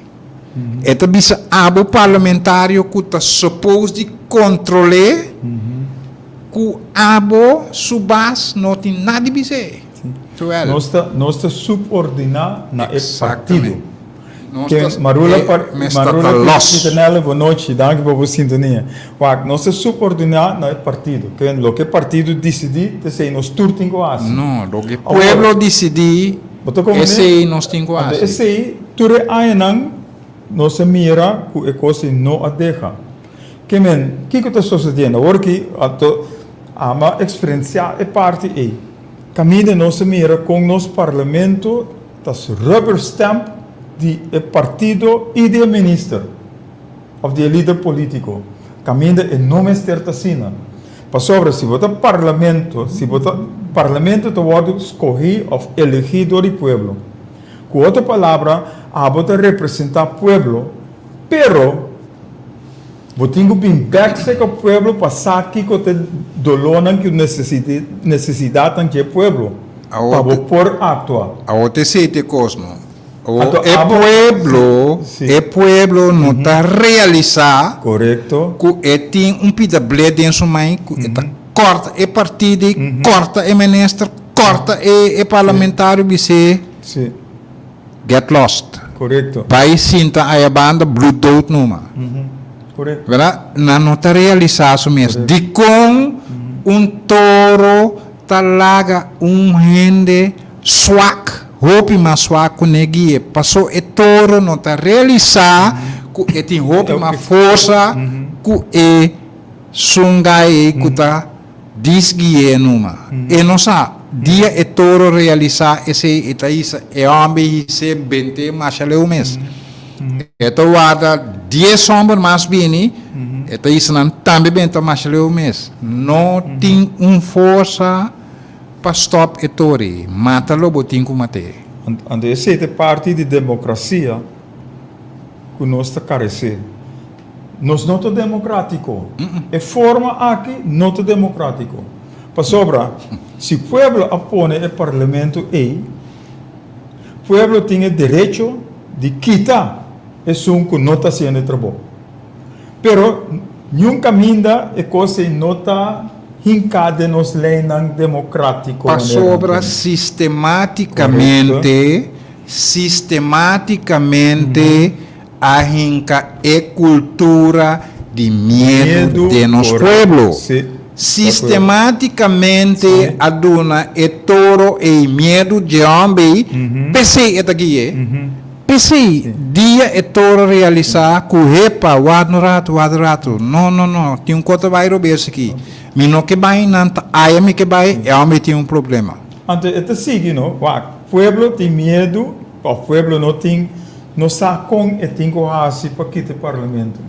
E ta bisa abo parlamentario ku ta suppose di kontrol'é. Ku abo su bas no tin nada di bis'é. Joel. Nos ta nos ta subordiná na e partido. Nos Ke ta Marula e par mester ta Marula los. Pieternella bonochi, danki pa bo sintonia. Wak, nos ta subordiná na e partido. Ke loke e partido disidí ta esei nos tur tin ku hasi. No, loke Awor, pueblo disidí bo ta komprendé? esei nos tin ku Anto hasi. esei tur e añanan nos a mira ku e kos ei no a deha. Ke men, kiko ta sosediendo awor ki? Anto ama eksperensiá e parti ei. Kaminda nos a mira kon nos parlamento ta rubber stamp di e partido i di e minister òf di e lider polítiko. Kaminda e no mester ta asina. Pasobra si bo ta parlamento, si bo ta, parlamento ta wòrdu skohí òf elegí dor di pueblo. Ku otro palabra, abo ta representá pueblo, pero Bo tin ku bin bèk serka pueblo pa sa kiko ta e dolónan ku nesesidatnan dje pueblo, pa bo por aktua. Awor ta esei ta e kos no. Anto Awor e abo pueblo, si. e pueblo no ta realisá Korekto. ku e tin un pida ble den su man ku e ta kòrta e partido ei, kòrta e minister, kòrta e e parlamentario bis'é. Si. Get lost. Korekto. Bai sinta aya banda bloed dood numa. Korekto. Verdad? Nan no ta realisa su mes. Dikon un toro ta laga un hende swak, hopi mas swak ku ne guie? Paso e toro no ta realisa ku e tin hopi mas forsa ku e sungai ei ku ta Disgui'é numa. E no sa. Dia e toro realisá esei e ta hisa e hòmber his'é bent'é masha leu mes. E ta warda dies hòmber mas bini, e ta hisa nan tambe benta masha leu mes. No tin un forsa pa stòp e toro ei. Mata lo bo tin ku mat'é. Anto esei ta e parti di demokrasia ku nos ta karesé. Nos no ta democratico. E forma aki no ta democratico. Pasobra si pueblo a pone e parlamento ey, pueblo tin e derecho di kita esun cu no ta haciendo e trabou. Pero niun caminda e cos ey no ta hinca den nos leynan democratico. Pasobra sistematicamente, sistematicamente A hinka e kultura di miedu den nos pueblo. Sistematicamente a duna e toro ei miedu dje homber ei, p'esei e ta gui'é. P'esei, dia e toro realisá ku hepa, wak un ratu, wak un ratu, no, no, no, tin un kos ta bai robes aki, mi no ke bai, nan ta aya mi ke bai, e homber ei tin un problema. Anto e ta sigui, no, wak, pueblo tin miedu, òf pueblo no tin, no sa kon e tin ku hasi pa kita e parlamento.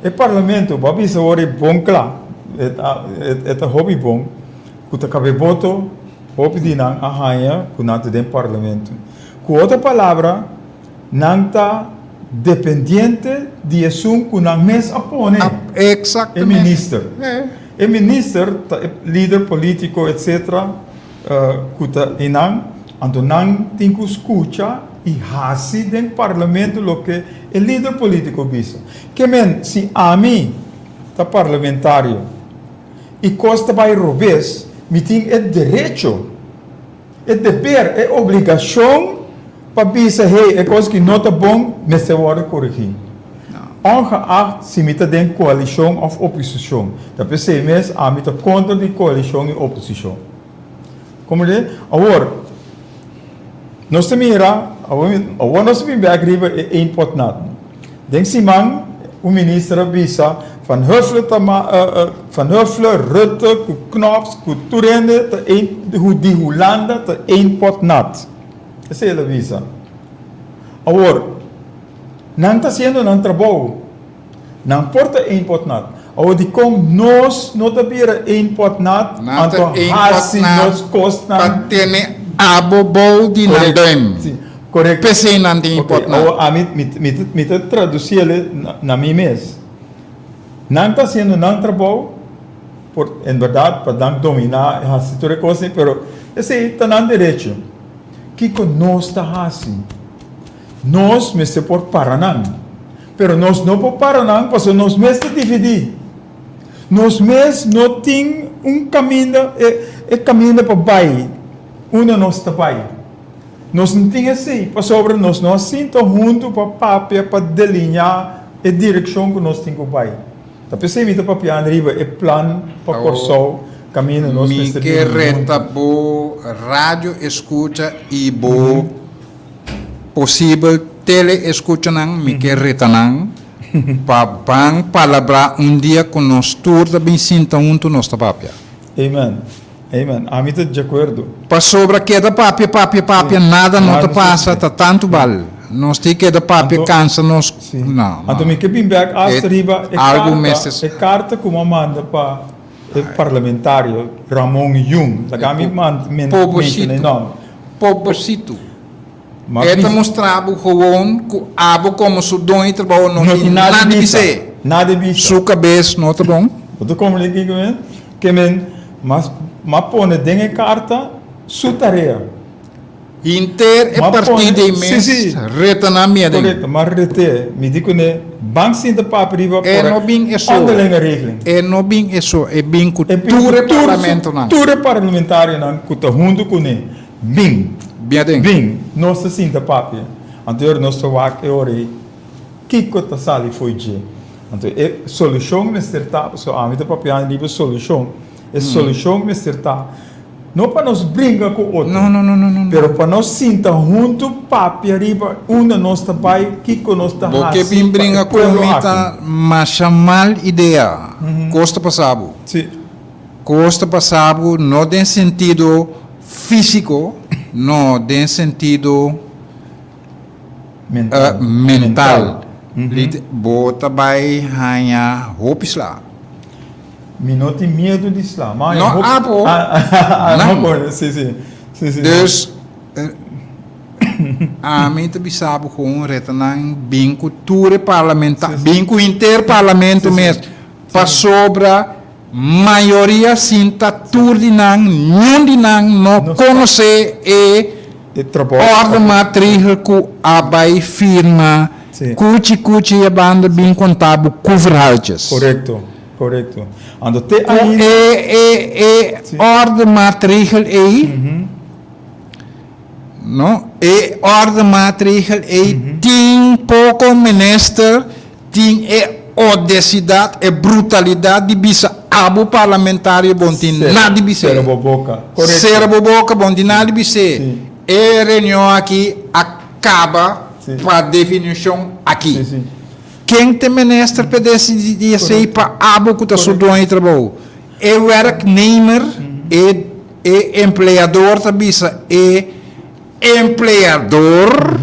E parlamento, bo a bisa ora e bon kla, e ta hopi bon, ku ta kabe boto, hopi di nan a haña ku nan ta den parlamento. Ku otro palabra, nan ta dependiente di esun ku nan mes a pone, e minister. E minister ta e lider politiko etcetera ku ta einan, anto nan tin ku skucha i hasi den parlamento loke e lider politiko bisa. Ke men, si ami ta parlamentario i kos ta bai robes, mi tin e derecho, e deber, e obligashon pa bisa, hey, e kos ki no ta bon mester wòrdu korigí. Ongeacht si mi ta den koalishon òf oposishon. Ta p'esei mes ami ta kontra di koalishon i oposishon. Komprendé? Awor, nos ta mira, awor nos ta bin bèk riba e één pot nat. Den siman un minister a bisa Van Huffelen ta Van Huffelen, Rutte ku Knops ku tur hende ta één di Hulanda ta één pot nat. Esei el a bisa. Awor, nan ta hasiendo nan trabou. Nan por ta één pot nat. Awor dikon nos no ta bira één pot nat Nan ta anto één pot hasi nat nos kosnan? pa tene abo bou di nan duim. Si, korekto. P'esei nan tin Ok, pot nat. awor ami mi mi mi ta tradusi el na mi mes. Nan ta hasiendo nan trabou por en bèrdat pa nan dominá i hasi tur e kosnan, pero esei ta nan derecho. Kiko nos ta hasi? Nos mester por para nan. Pero nos no por para nan pasobra nos mes ta dividí. Nos mes no tin un kaminda, e e kaminda pa bai unda nos ta bai. Nos no tin esei pasobra nos no a sinta huntu pa papia, pa deliñá e direkshon ku nos tin ku bai. Ta p'esei mi ta papiando riba e plan pa Kòrsou kaminda nos Mi mester ke bini huntu. reta bo radio eskucha i bo Posibel tele escuchanan mi ke reta nan pa ban palabrá un dia ku nos tur ta bin sinta huntu nos ta papia. Amen. Amen. Ami ta djakuerdo. Pasobra keda papia papia papia nada no ta pasa ta tantu bal. Nos tin keda papia kansa nos no no. Anto mi ke bin bek asta riba e karta e karta ku mi a manda pa e parlamentario Ramon Yung. Laga mi menshoná e nòmber. Pobrecito. E ta mustra bo gewoon ku abo komo su doño di trabou no tin nada di bis'é. Nada di bisa. Su kabes no ta bon. Bo ta komprende kiko men? Ke men mas m'a pone den e karta su tarea. Hinter e partido ei mes reta nan mia den. Korekto, m'a ret'é. Mi di kuné, ban sinta papia riba E no bin e so. onderlinge regeling. E no bin e so, e bin ku tur e parlamentonan. Tur e parlamentarionan ku ta huntu kuné. Bin. Bin aden. Bin. Nos ta sinta papia. Anto e ora nos ta wak e ora ei kiko ta sali fo'i dje. Anto e solushon mester ta, pasobra ami ta papiando riba e solushon, e solushon mester ta no pa nos bringa ku otro, No, no, no, no, no. pero pa nos sinta huntu papia riba unda nos ta bai, kiko nos ta Bo ke hasi bin pa e bringa ku pueblo mi aki. ta masha mal idea. Kos ta pasa bo. Si. Kos ta pasa bo no den sentido físiko, no, den sentido Mental. mental. Bo ta bai haña hopi sla. Mi no tin miedu di sla. Ma haña No, hopi. abo. Ah, Nan. no por. Sí, sí. Sí, sí. Dus, ami ta bisa bo kon reta nan bin ku tur e parlamenta, bin ku henter parlamento mes, pasobra Mayoria sinta tur di nan, niun di nan no konosé e orde maatregel ku a bai firma kuchi kuchi e banda bin konta bo ku verhaaltjes. Korekto, korekto. Anto te Ku ainda. e e e orde maatregel ei, no, e orde maatregel ei tin poko minister tin e. odesidat, e brutalidat di bisa abo parlamentario bon tin nada di bis'é. Sera bo boka. Korekto. Sera bo boka, bon tin nada di bis'é. Si. E reunion aki a kaba Si. pa definishon aki. Si, si. Ken ta e minister pa desidi di esei pa abo ku ta su doño di trabou? E werknemer, e e empleador ta bisa e empleador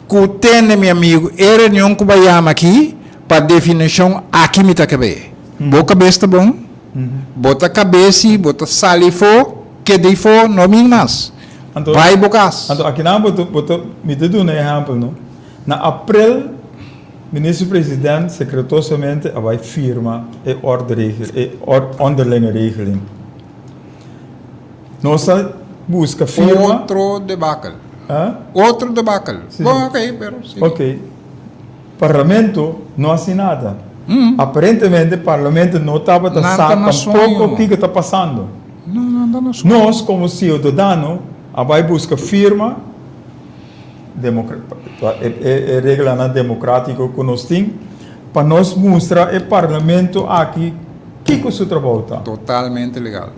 ku tende mi amigu e reunion ku bo a yama aki pa definishon aki mi ta kab'é. Bo kabes ta bon? Bo ta kabesi, bo ta sali afó, keda afó, no bin mas. Bai bo kas. Anto akinan bo ta, bo ta, mi ta duna ehèmpel no. Na aprel Minister President sekretosamente a bai firma e orderegel, e onderlinge regeling. Nos a buska firma. Otro debakel. Ah? Otro debakel. Si. Bon, ok, pero si. Ok. Parlamento no hasi nada. Aparentemente parlamento no tabata Nan sa ta na tampoco soño. kiko ta pasando. No, nan ta na soño. Nos como ciudadano a bai buska firma e reglanan democratico cu nos tin pa nos mustra e parlamento aki kiko su trabou ta. Totalmente legal.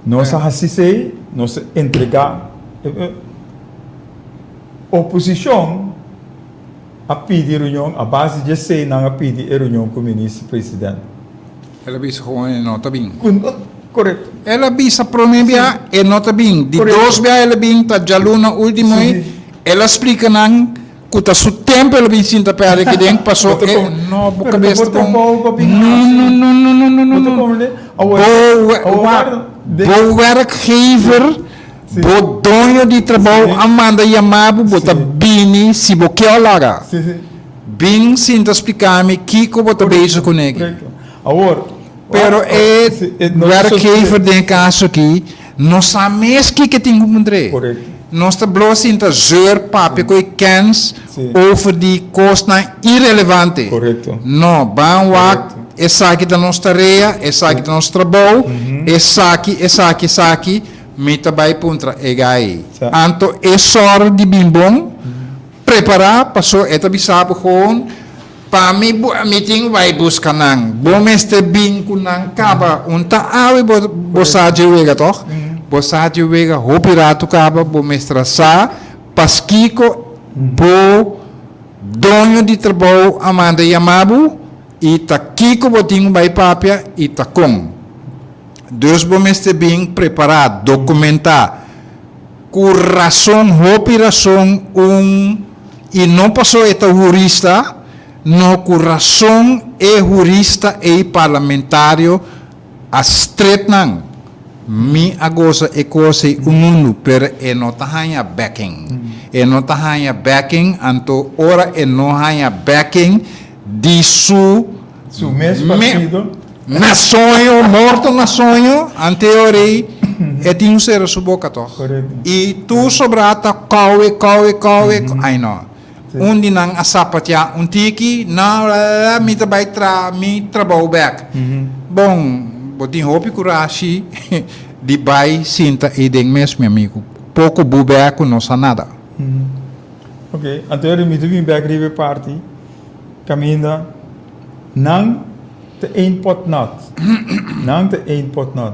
Nos a haci esey, nos a entrega. Oposicion a pidi reunion, a base di esey nan a pidi e reunion cu Minister President. El a bisa gewoon e no ta bin. Korekto. El a bisa prome bia e no ta bin. Di dos bia el a bin ta djaluna ultimo ei. El a splika nan ku ta su tempu el a bin sinta pèrdè aki den paso e no bo kabes ta bon. No no no no no no no no. Bo bo werkgever bo doño di trabou a manda yama bo bo ta bini si bo ke o laga. Bin sinta splika mi kiko bo ta bezig kuné aki. Pero e werkgever den e kaso aki no sa mes kiko e tin ku puntr'é. Nos ta blo sinta zeur papia ku e kens over di kosnan irelevante. No, ban wak esaki ta nos tarea, esaki ta nos trabou, esaki, esaki, esaki, mi ta bai puntra e gai. Anto e sòru di bin bon. Prepará, paso e ta bisa bo gewoon, Pa mi bo mi tin bai buska nan. Bo mester bin ku nan kaba. Un ta awe bo bo sa dje wega tòg? Bo sa dje wega hopi ratu kaba, bo mester a sa paskiko bo doño di trabou a manda yama bo i ta kiko bo tin ku bai papia i ta kon. Dus bo mester bin prepará, dokumentá. Ku rason, hopi rason, un, i no paso e ta hurista, no ku rason e hurista ei parlamentario a stret nan. Mi a gosa e kos ei un mundu, pero e no ta haña backing. E no ta haña backing, anto ora e no haña backing di su. Su mes partido. Na soño, morto na soño, ante ora ei e tin un sera su boca toch. Correcto. I tur sobrá ta kowe, kowe, kowe, ai no. Un di nan a sapateá un tiki, no, la, la, mi ta bai tra mi trabou bek. Bon, bo tin hopi kurashi di bai sinta ei den mes, mi amigu. Poko bu bek ku no sa nada. Ok, anto ora mi ta bin bek riba e parti kaminda nan ta één pot nat. Nan ta één pot nat.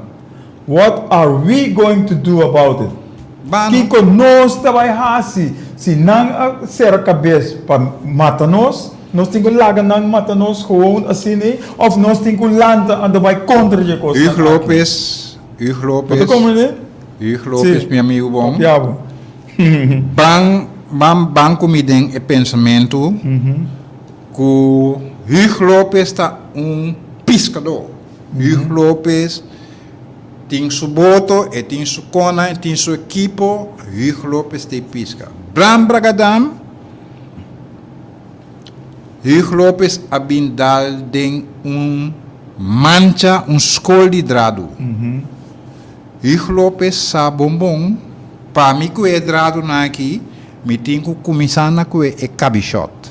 What are we going to do about it? Bano. Kiko nos ta bai hasi si nan a sera kabes pa mata nos? Nos tin ku laga nan mata nos gewoon asina ei? Of nos tin ku lanta anto bai kontra dje kosnan Hugo aki? Lopez, Hugo Bo ta Lopez, komprende? Hugo Lopez, Si. mi amigo bon. Papia bo. Ban, ban, ban ku mi den e pensamentu. Ku Huug Lopez ta un piskadó. Huug Lopez tin su boto, e tin su kona, e tin su ekipo. Huug Lopez ta e piska. Bram Bragadam, Huug Lopez a bin dal den un mancha, un skol di dradu. Huug Lopez sa bon bon, pa mi ku e dradunan aki, Mi tin ku kuminsá na kue e kabishòt.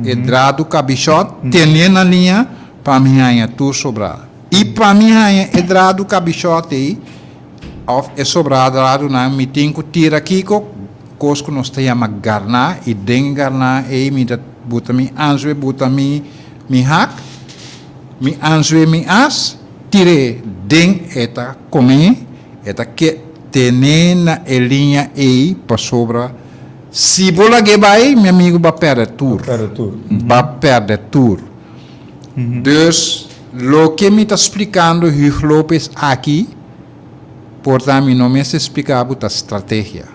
E dradu kabishòt ten'é na liña pa mi haña tur sobrá. I pa mi haña e dradu kabishòt ei òf e sobrá dradunan mi tin ku tira kiko? Kos ku nos ta yama garná i den e garná ei mi ta buta mi anzue, buta mi mi hak. Mi anzue mi as, tir'é den e ta comé, e ta ke tené na e liña ei pasobra si bo lag'é bai, mi amigo, b'a pèrdè tur. B'a pèrdè tur. Dus, loke mi ta splikando Huug Lopez aki, por ta mi no mester splika bo, ta strategia.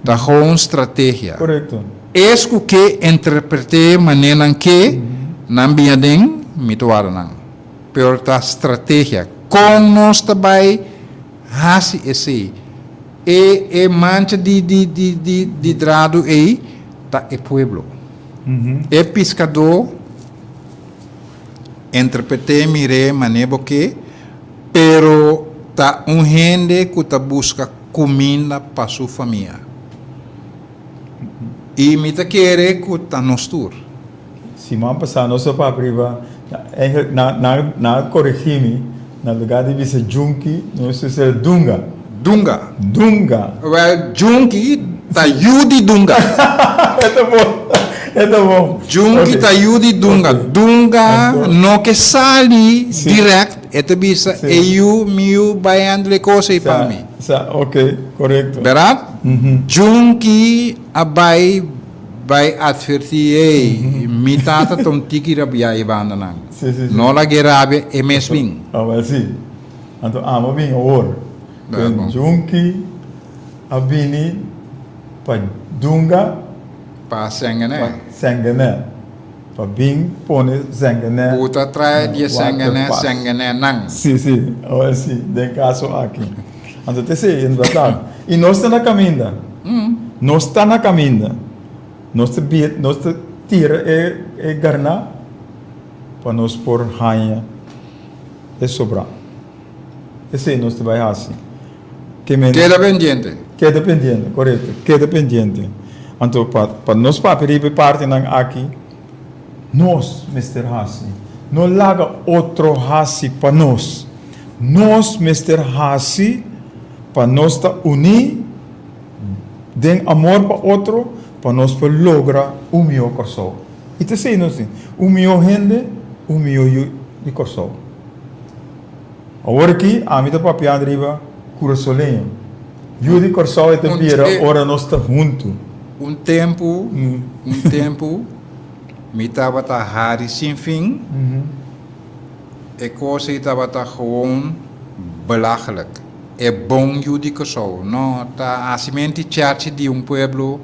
Ta gewoon strategia. Korekto. Es ku ke interpreté mané nan ke, nan bin aden, mi ta warda nan. Pero ta strategia. Kon nos ta bai hasi esei? E e mancha di di di di di dradu ei ta e pueblo. E piskadó interpreté mir'é mané bo ke, pero ta un hende ku ta buska kuminda pa su famia. I mi ta kere ku ta nos tur. Siman pasá nos a papia riba, eigenlijk nan nan nan a koregí mi, na lugá di bisa junki nos a bisa dunga. Dunga. Dunga. Wèl, junki ta yu di dunga. E ta bon, e ta bon. Junki ta yu di dunga. Dunga no ke sali dirèkt, e ta bisa e yu, mi yu bai handle e kos ei pa mi. Sa, ok, korekto. Bèrdat? Junki a bai bai atvertí, Ey, mi tata ta un tiki rabiá e bandanan. Sí, sí, sí. No lag'é rabia, e mes bin. Ah, wèl sí. Anto amo bin awor. Bèrdat bon. Junki a bini pa dunga. Pa Sengené. Pa Sengené. Pa bin pone Sengené. Bo ta trae di e Sengené, Sengenénan. Sí, sí. Awor sí, den kaso aki. Anto ta esei, en bèrdat. I nos ta na kaminda. Nos ta na kaminda. Nos ta bi, nos ta tira e e garná pa nos por haña e sobrá. Esei nos ta bai hasi. Ke men. Keda pendiente. Keda pendiente, korekto. Keda pendiente. Anto pa pa nos papia riba e partinan aki, nos mester hasi. No laga otro hasi pa nos. Nos mester hasi pa nos ta uní den amor pa otro pa nos por logra un mihó Kòrsou. I ta esei nos tin, un mihó hende, un mihó yu di Kòrsou. Awor aki ami ta papiando riba kurasoleño. Yu di Kòrsou e ta bira ora nos ta huntu. Un tempu, un tempu mi tabata hari sin fin. E kos ei tabata gewoon belachelijk. E bon yu di Kòrsou no ta hasi menti chèrchi di un pueblo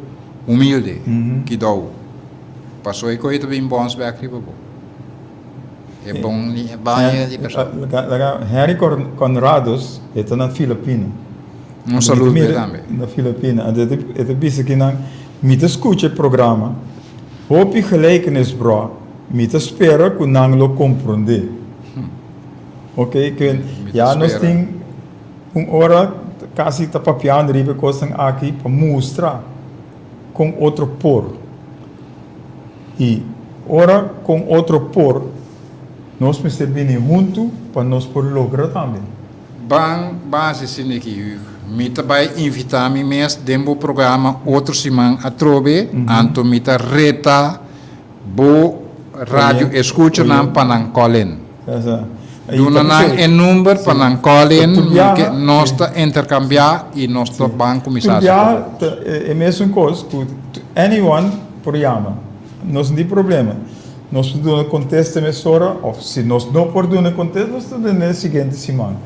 humilde, kidou. Paso e koe ta bin bòns bèk riba bo. E bon e bon yu di Kòrsou. Laga Henry Conrados e ta na Filipina. Un saludo p'e tambe. Na Filipina. Anto e ta bisa kinan mi ta skucha e programa hopi gelijkenis bro. Mi ta spera ku nan lo komprondé. Ok, ku ya nos tin un ora kasi ta papiando riba e kosnan aki pa mustra kon otro por. I ora kon otro por, nos mester bini huntu pa nos por logra tambe. Ban base esei aki, Huug. Mi ta bai invitá mi mes den bo programa otro siman atrobe, anto mi ta reta Bo radio escuchanan pa nan call in. Duna nan e number pa nan call in, ke nos ta intercambia y nos ta ban cuminsa haci cos. E mesun cos cu anyone por yama, nos no tin problema. Nos por duna contesta mesora of si nos no por duna contesta nos ta duna e siguiente siman.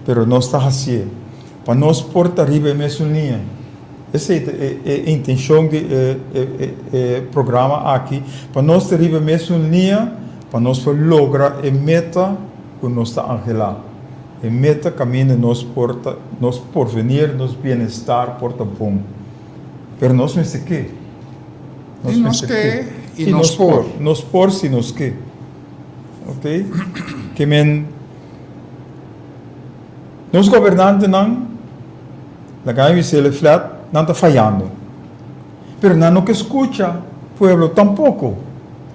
Pero nos ta hacié pa nos por ta riba e mesun liña. Esei ta e intencion di e programa aki, pa nos ta riba e mesun liña, pa nos por logra e meta cu nos ta anhela, e meta caminda nos por ta, nos porvenir, nos bienestar por ta bon. Pero nos mester ke. Nos mester ke y nos por. Nos por si nos ke. Ok? Ke men nos gobernantenan. Laga mi bis'el e flat, nan ta fayando. Pero nan no ke skucha pueblo tampoko.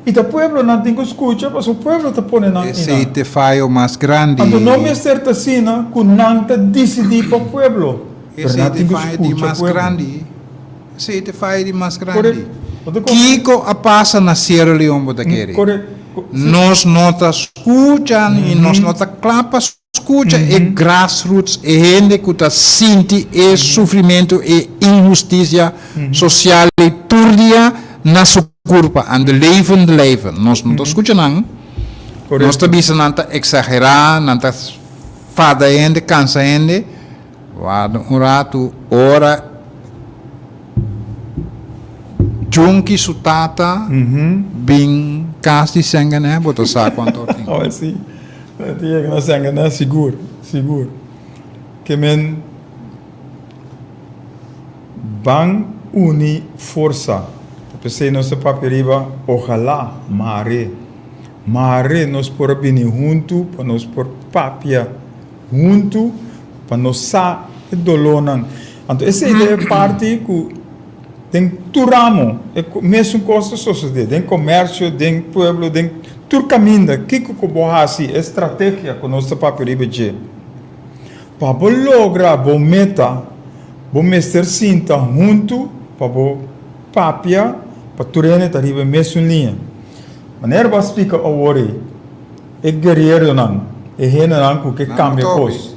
I ta pueblo nan tin ku skucha pasobra pueblo ta pone nan einan. Esei t'e fayo mas grandi. Anto no mester ta asina ku nan ta disidí pa pueblo, pero Esei nan t'e tin ku fayo di skucha mas pueblo. grandi. Esei t'e fayo di mas grandi. Korekto. Bo ta Kiko a pasa na Sierra Leone bo ta kere? Korekto. Nos no ta skucha i nos no ta kla pa skucha e grassroots, e hende ku ta sinti e sufrimentu, e inhustisia sosial ei tur dia na su kurpa, aan de levende lijve. Nos no ta skucha nan. Nos ta bisa nan ta eksagerá, nan ta fada hende, kansa hende. Warda un ratu, ora Junky su tata bin kas di Sengené, bo ta sa kuantu or tin. Oh, si. Ta yega na Sengené, sigur, sigur. Ke men ban uni forsa. Ta p'esei nos ta papia riba ojalá, mare, mare nos por a bini huntu pa nos por papia. Huntu pa nos sa e dolónan. Anto esei ta e parti ku den tur ramo e mesun kos ta sosodé, den komersio, den pueblo, den tur kaminda. Kiko ku bo hasi, e strategia ku nos ta papia riba dje. Pa bo logra bo meta, bo mester sinta huntu pa bo papia pa tur hende ta riba e mesun liña. Manera bo a splika awor ei. E guerrieronan, e hendenan ku ke kambia kos,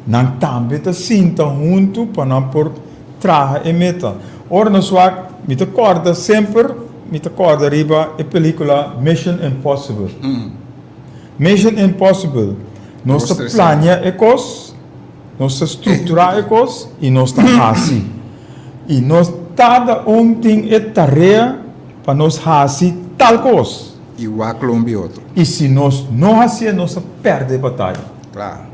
nan tambe ta sinta huntu pa nan por traha e meta. Ora nos wak, mi ta kòrda semper mi ta kòrda riba e pelíkula Mission Impossible. Mission Impossible, nos ta plania e kos, nos ta strukturá e kos i nos ta hasi. I nos kada un tin e tarea pa nos hasi tal kos. I wak lo un bi otro. I si nos no hasié nos a pèrdè e bataya. Kla.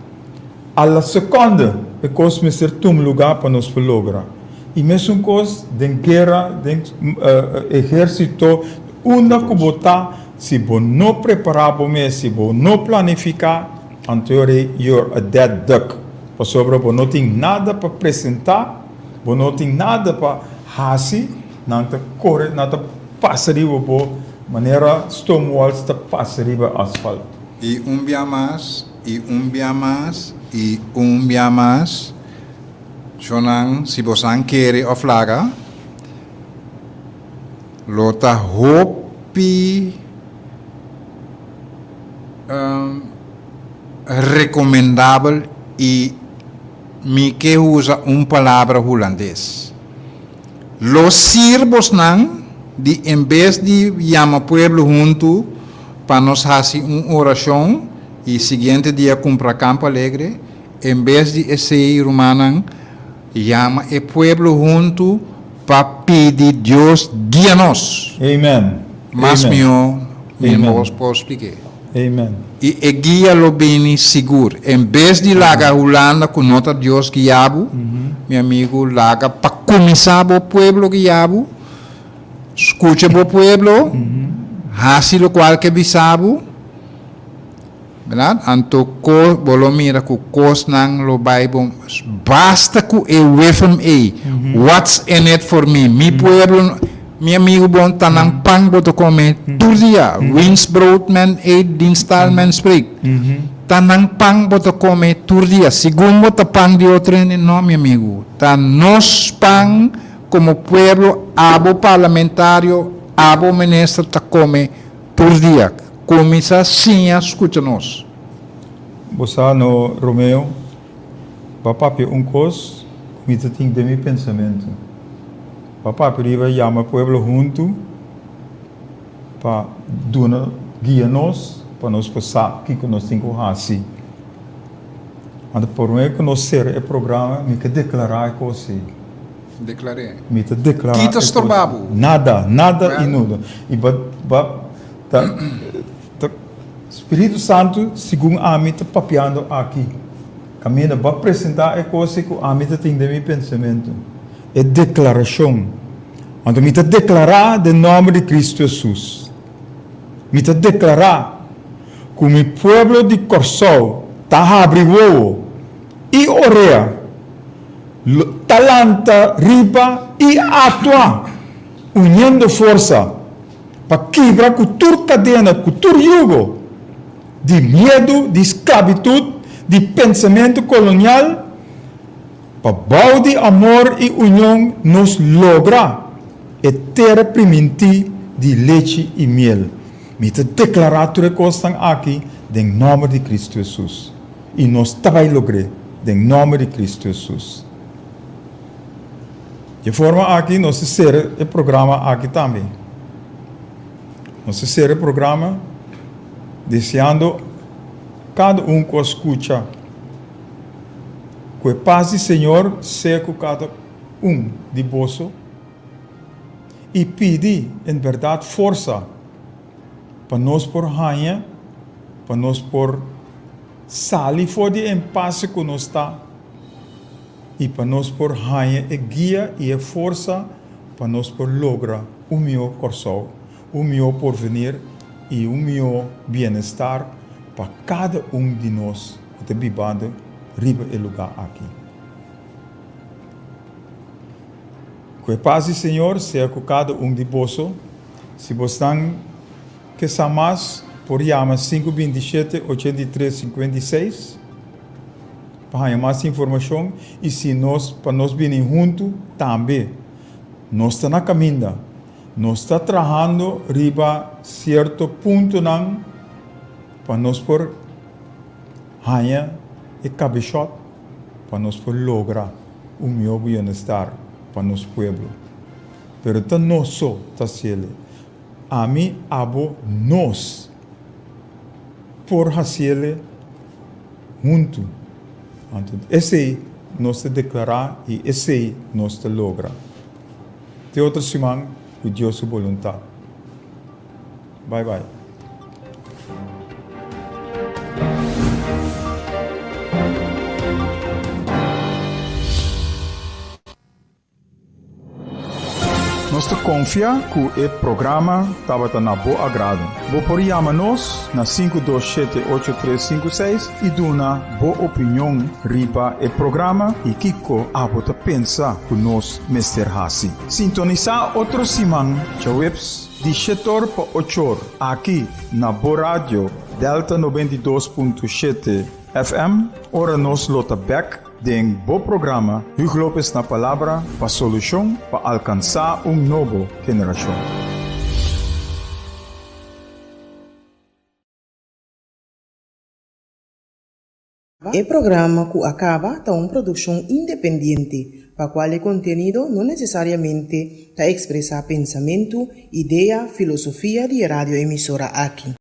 A la sekonde e kos mester tuma lugá pa nos por logra. I mesun kos den guera, den ehérsito, unda ku bo ta, si bo no prepará bo mes, si bo no planifiká, anto you're a dead duck. Pasobra bo no tin nada pa presentá, bo no tin nada pa hasi, nan ta kore, nan ta pasa riba bo manera stoomwals ta pasa riba asfalt. I un bia mas, i un bia mas, i un bia mas, Shonnan, si bosan kere of laga, lo ta hopi recomendabel i mi ke usa un palabra hulandes. Lo sir bosnan di en bes di yama pueblo huntu pa nos hasi un orashon i siguiente dia kumpra Campo Alegre, en bes di esei rumannan yama e pueblo huntu pa pidi Dios guia nos. Amen. Mas mihó mi no por splik'é. Amen. I e guia lo bini sigur. En bes di laga Hulanda ku no ta Dios guia bo, mi amigu, laga pa kuminsá bo pueblo guia bo, skucha bo pueblo, hasi lokual ke bisa bo, bèrdat? Anto ko bo lo mira ku kosnan lo bai bon. Basta ku e wefem ei, what's in it for me? Mi pueblo. Mi amigu bon ta nan pan bo ta kome tur dia, wiens brood men eet, diens taal men spreekt. Ta nan pan bo ta kome tur dia, segun bo ta pan di otro hende, no mi amigu, ta nos pan komo pueblo, abo parlamentario, abo minister ta kome tur dia. Kuminsá siña skucha nos. Bo sa no Romeo, bo a papia un kos ku mi ta tin den mi pensamentu. Pa papia riba yama pueblo huntu pa duna guia nos pa nos por sa kiko nos tin ku hasi. Anto prome ku nos sera e programa mi ke deklará e kos ei. Deklar'é. Mi ta deklará Ki e ta kos storba bo? Nada, nada i Well. nuda. I ba ba ta ta Spiritu Santu segun ami ta papiando aki. Kaminda ba presentá e kos ei ku ami ta tin den mi pensamentu. E deklarashon. Anto mi ta deklará den nòmber di Kristu Hesus, mi ta deklará ku mi pueblo di Kòrsou ta habri wowo i orea, lo ta lanta riba i aktua uniendo forsa pa kibra ku tur kadena, ku tur yugo di miedu, di sklabitut, di pensamentu kolonial. Pa bou di amor i union nos logra e tera primintí di lechi i miel. Mi ta deklará tur e kosnan aki den nòmber di Kristu Hesus, i nos ta bai logr'é den nòmber di Kristu Hesus. Di e forma aki nos ta sera e programa aki tambe. Nos ta sera e programa deseando kada un ku a skucha ku e pas di Señor sea ku kada un di boso i pidi en bèrdat forsa pa nos por haña, pa nos por sali for di e impase ku nos ta i pa nos por haña e guia i e forsa pa nos por logra un mihó Kòrsou, un mihó porvenir i un mihó bienestar pa kada un di nos ku ta bibando riba e lugá aki. Ku e pas di Señor sea ku kada un di boso. Si bosnan ke sa mas, por yama 527 83 56 pa haña mas informashon i si nos pa nos bini huntu tambe. Nos ta na kaminda. Nos ta trahando riba sierto puntonan pa nos por haña e kabeshòt pa nos por logra un mihó bienestar pa nos pueblo. Pero ta nos so ta hasiele. Ami, abo, nos por hasiele huntu. Anto esei nos ta deklará i esei nos ta logra. Te otro siman ku Dios su boluntat. Bye bye. Nos ta konfia ku e programa tabata na bo agrado. Bo por yama nos na 527 8356 i duna bo opinion riba e programa i kiko abo ta pensa ku nos mester hasi. Sintonisá otro siman djaweps di shetor pa ochor aki na bo radio Delta 92.7 FM ora nos lo ta bek den bo programa Hugo Lopez na Palabra pa solushon pa alkansá un nobo generashon. E programa ku a kaba ta un produkshon independiente, pa kual e kontenido no nesesariamente ta ekspresá pensamentu, idea, filosofia di e radioemisora aki.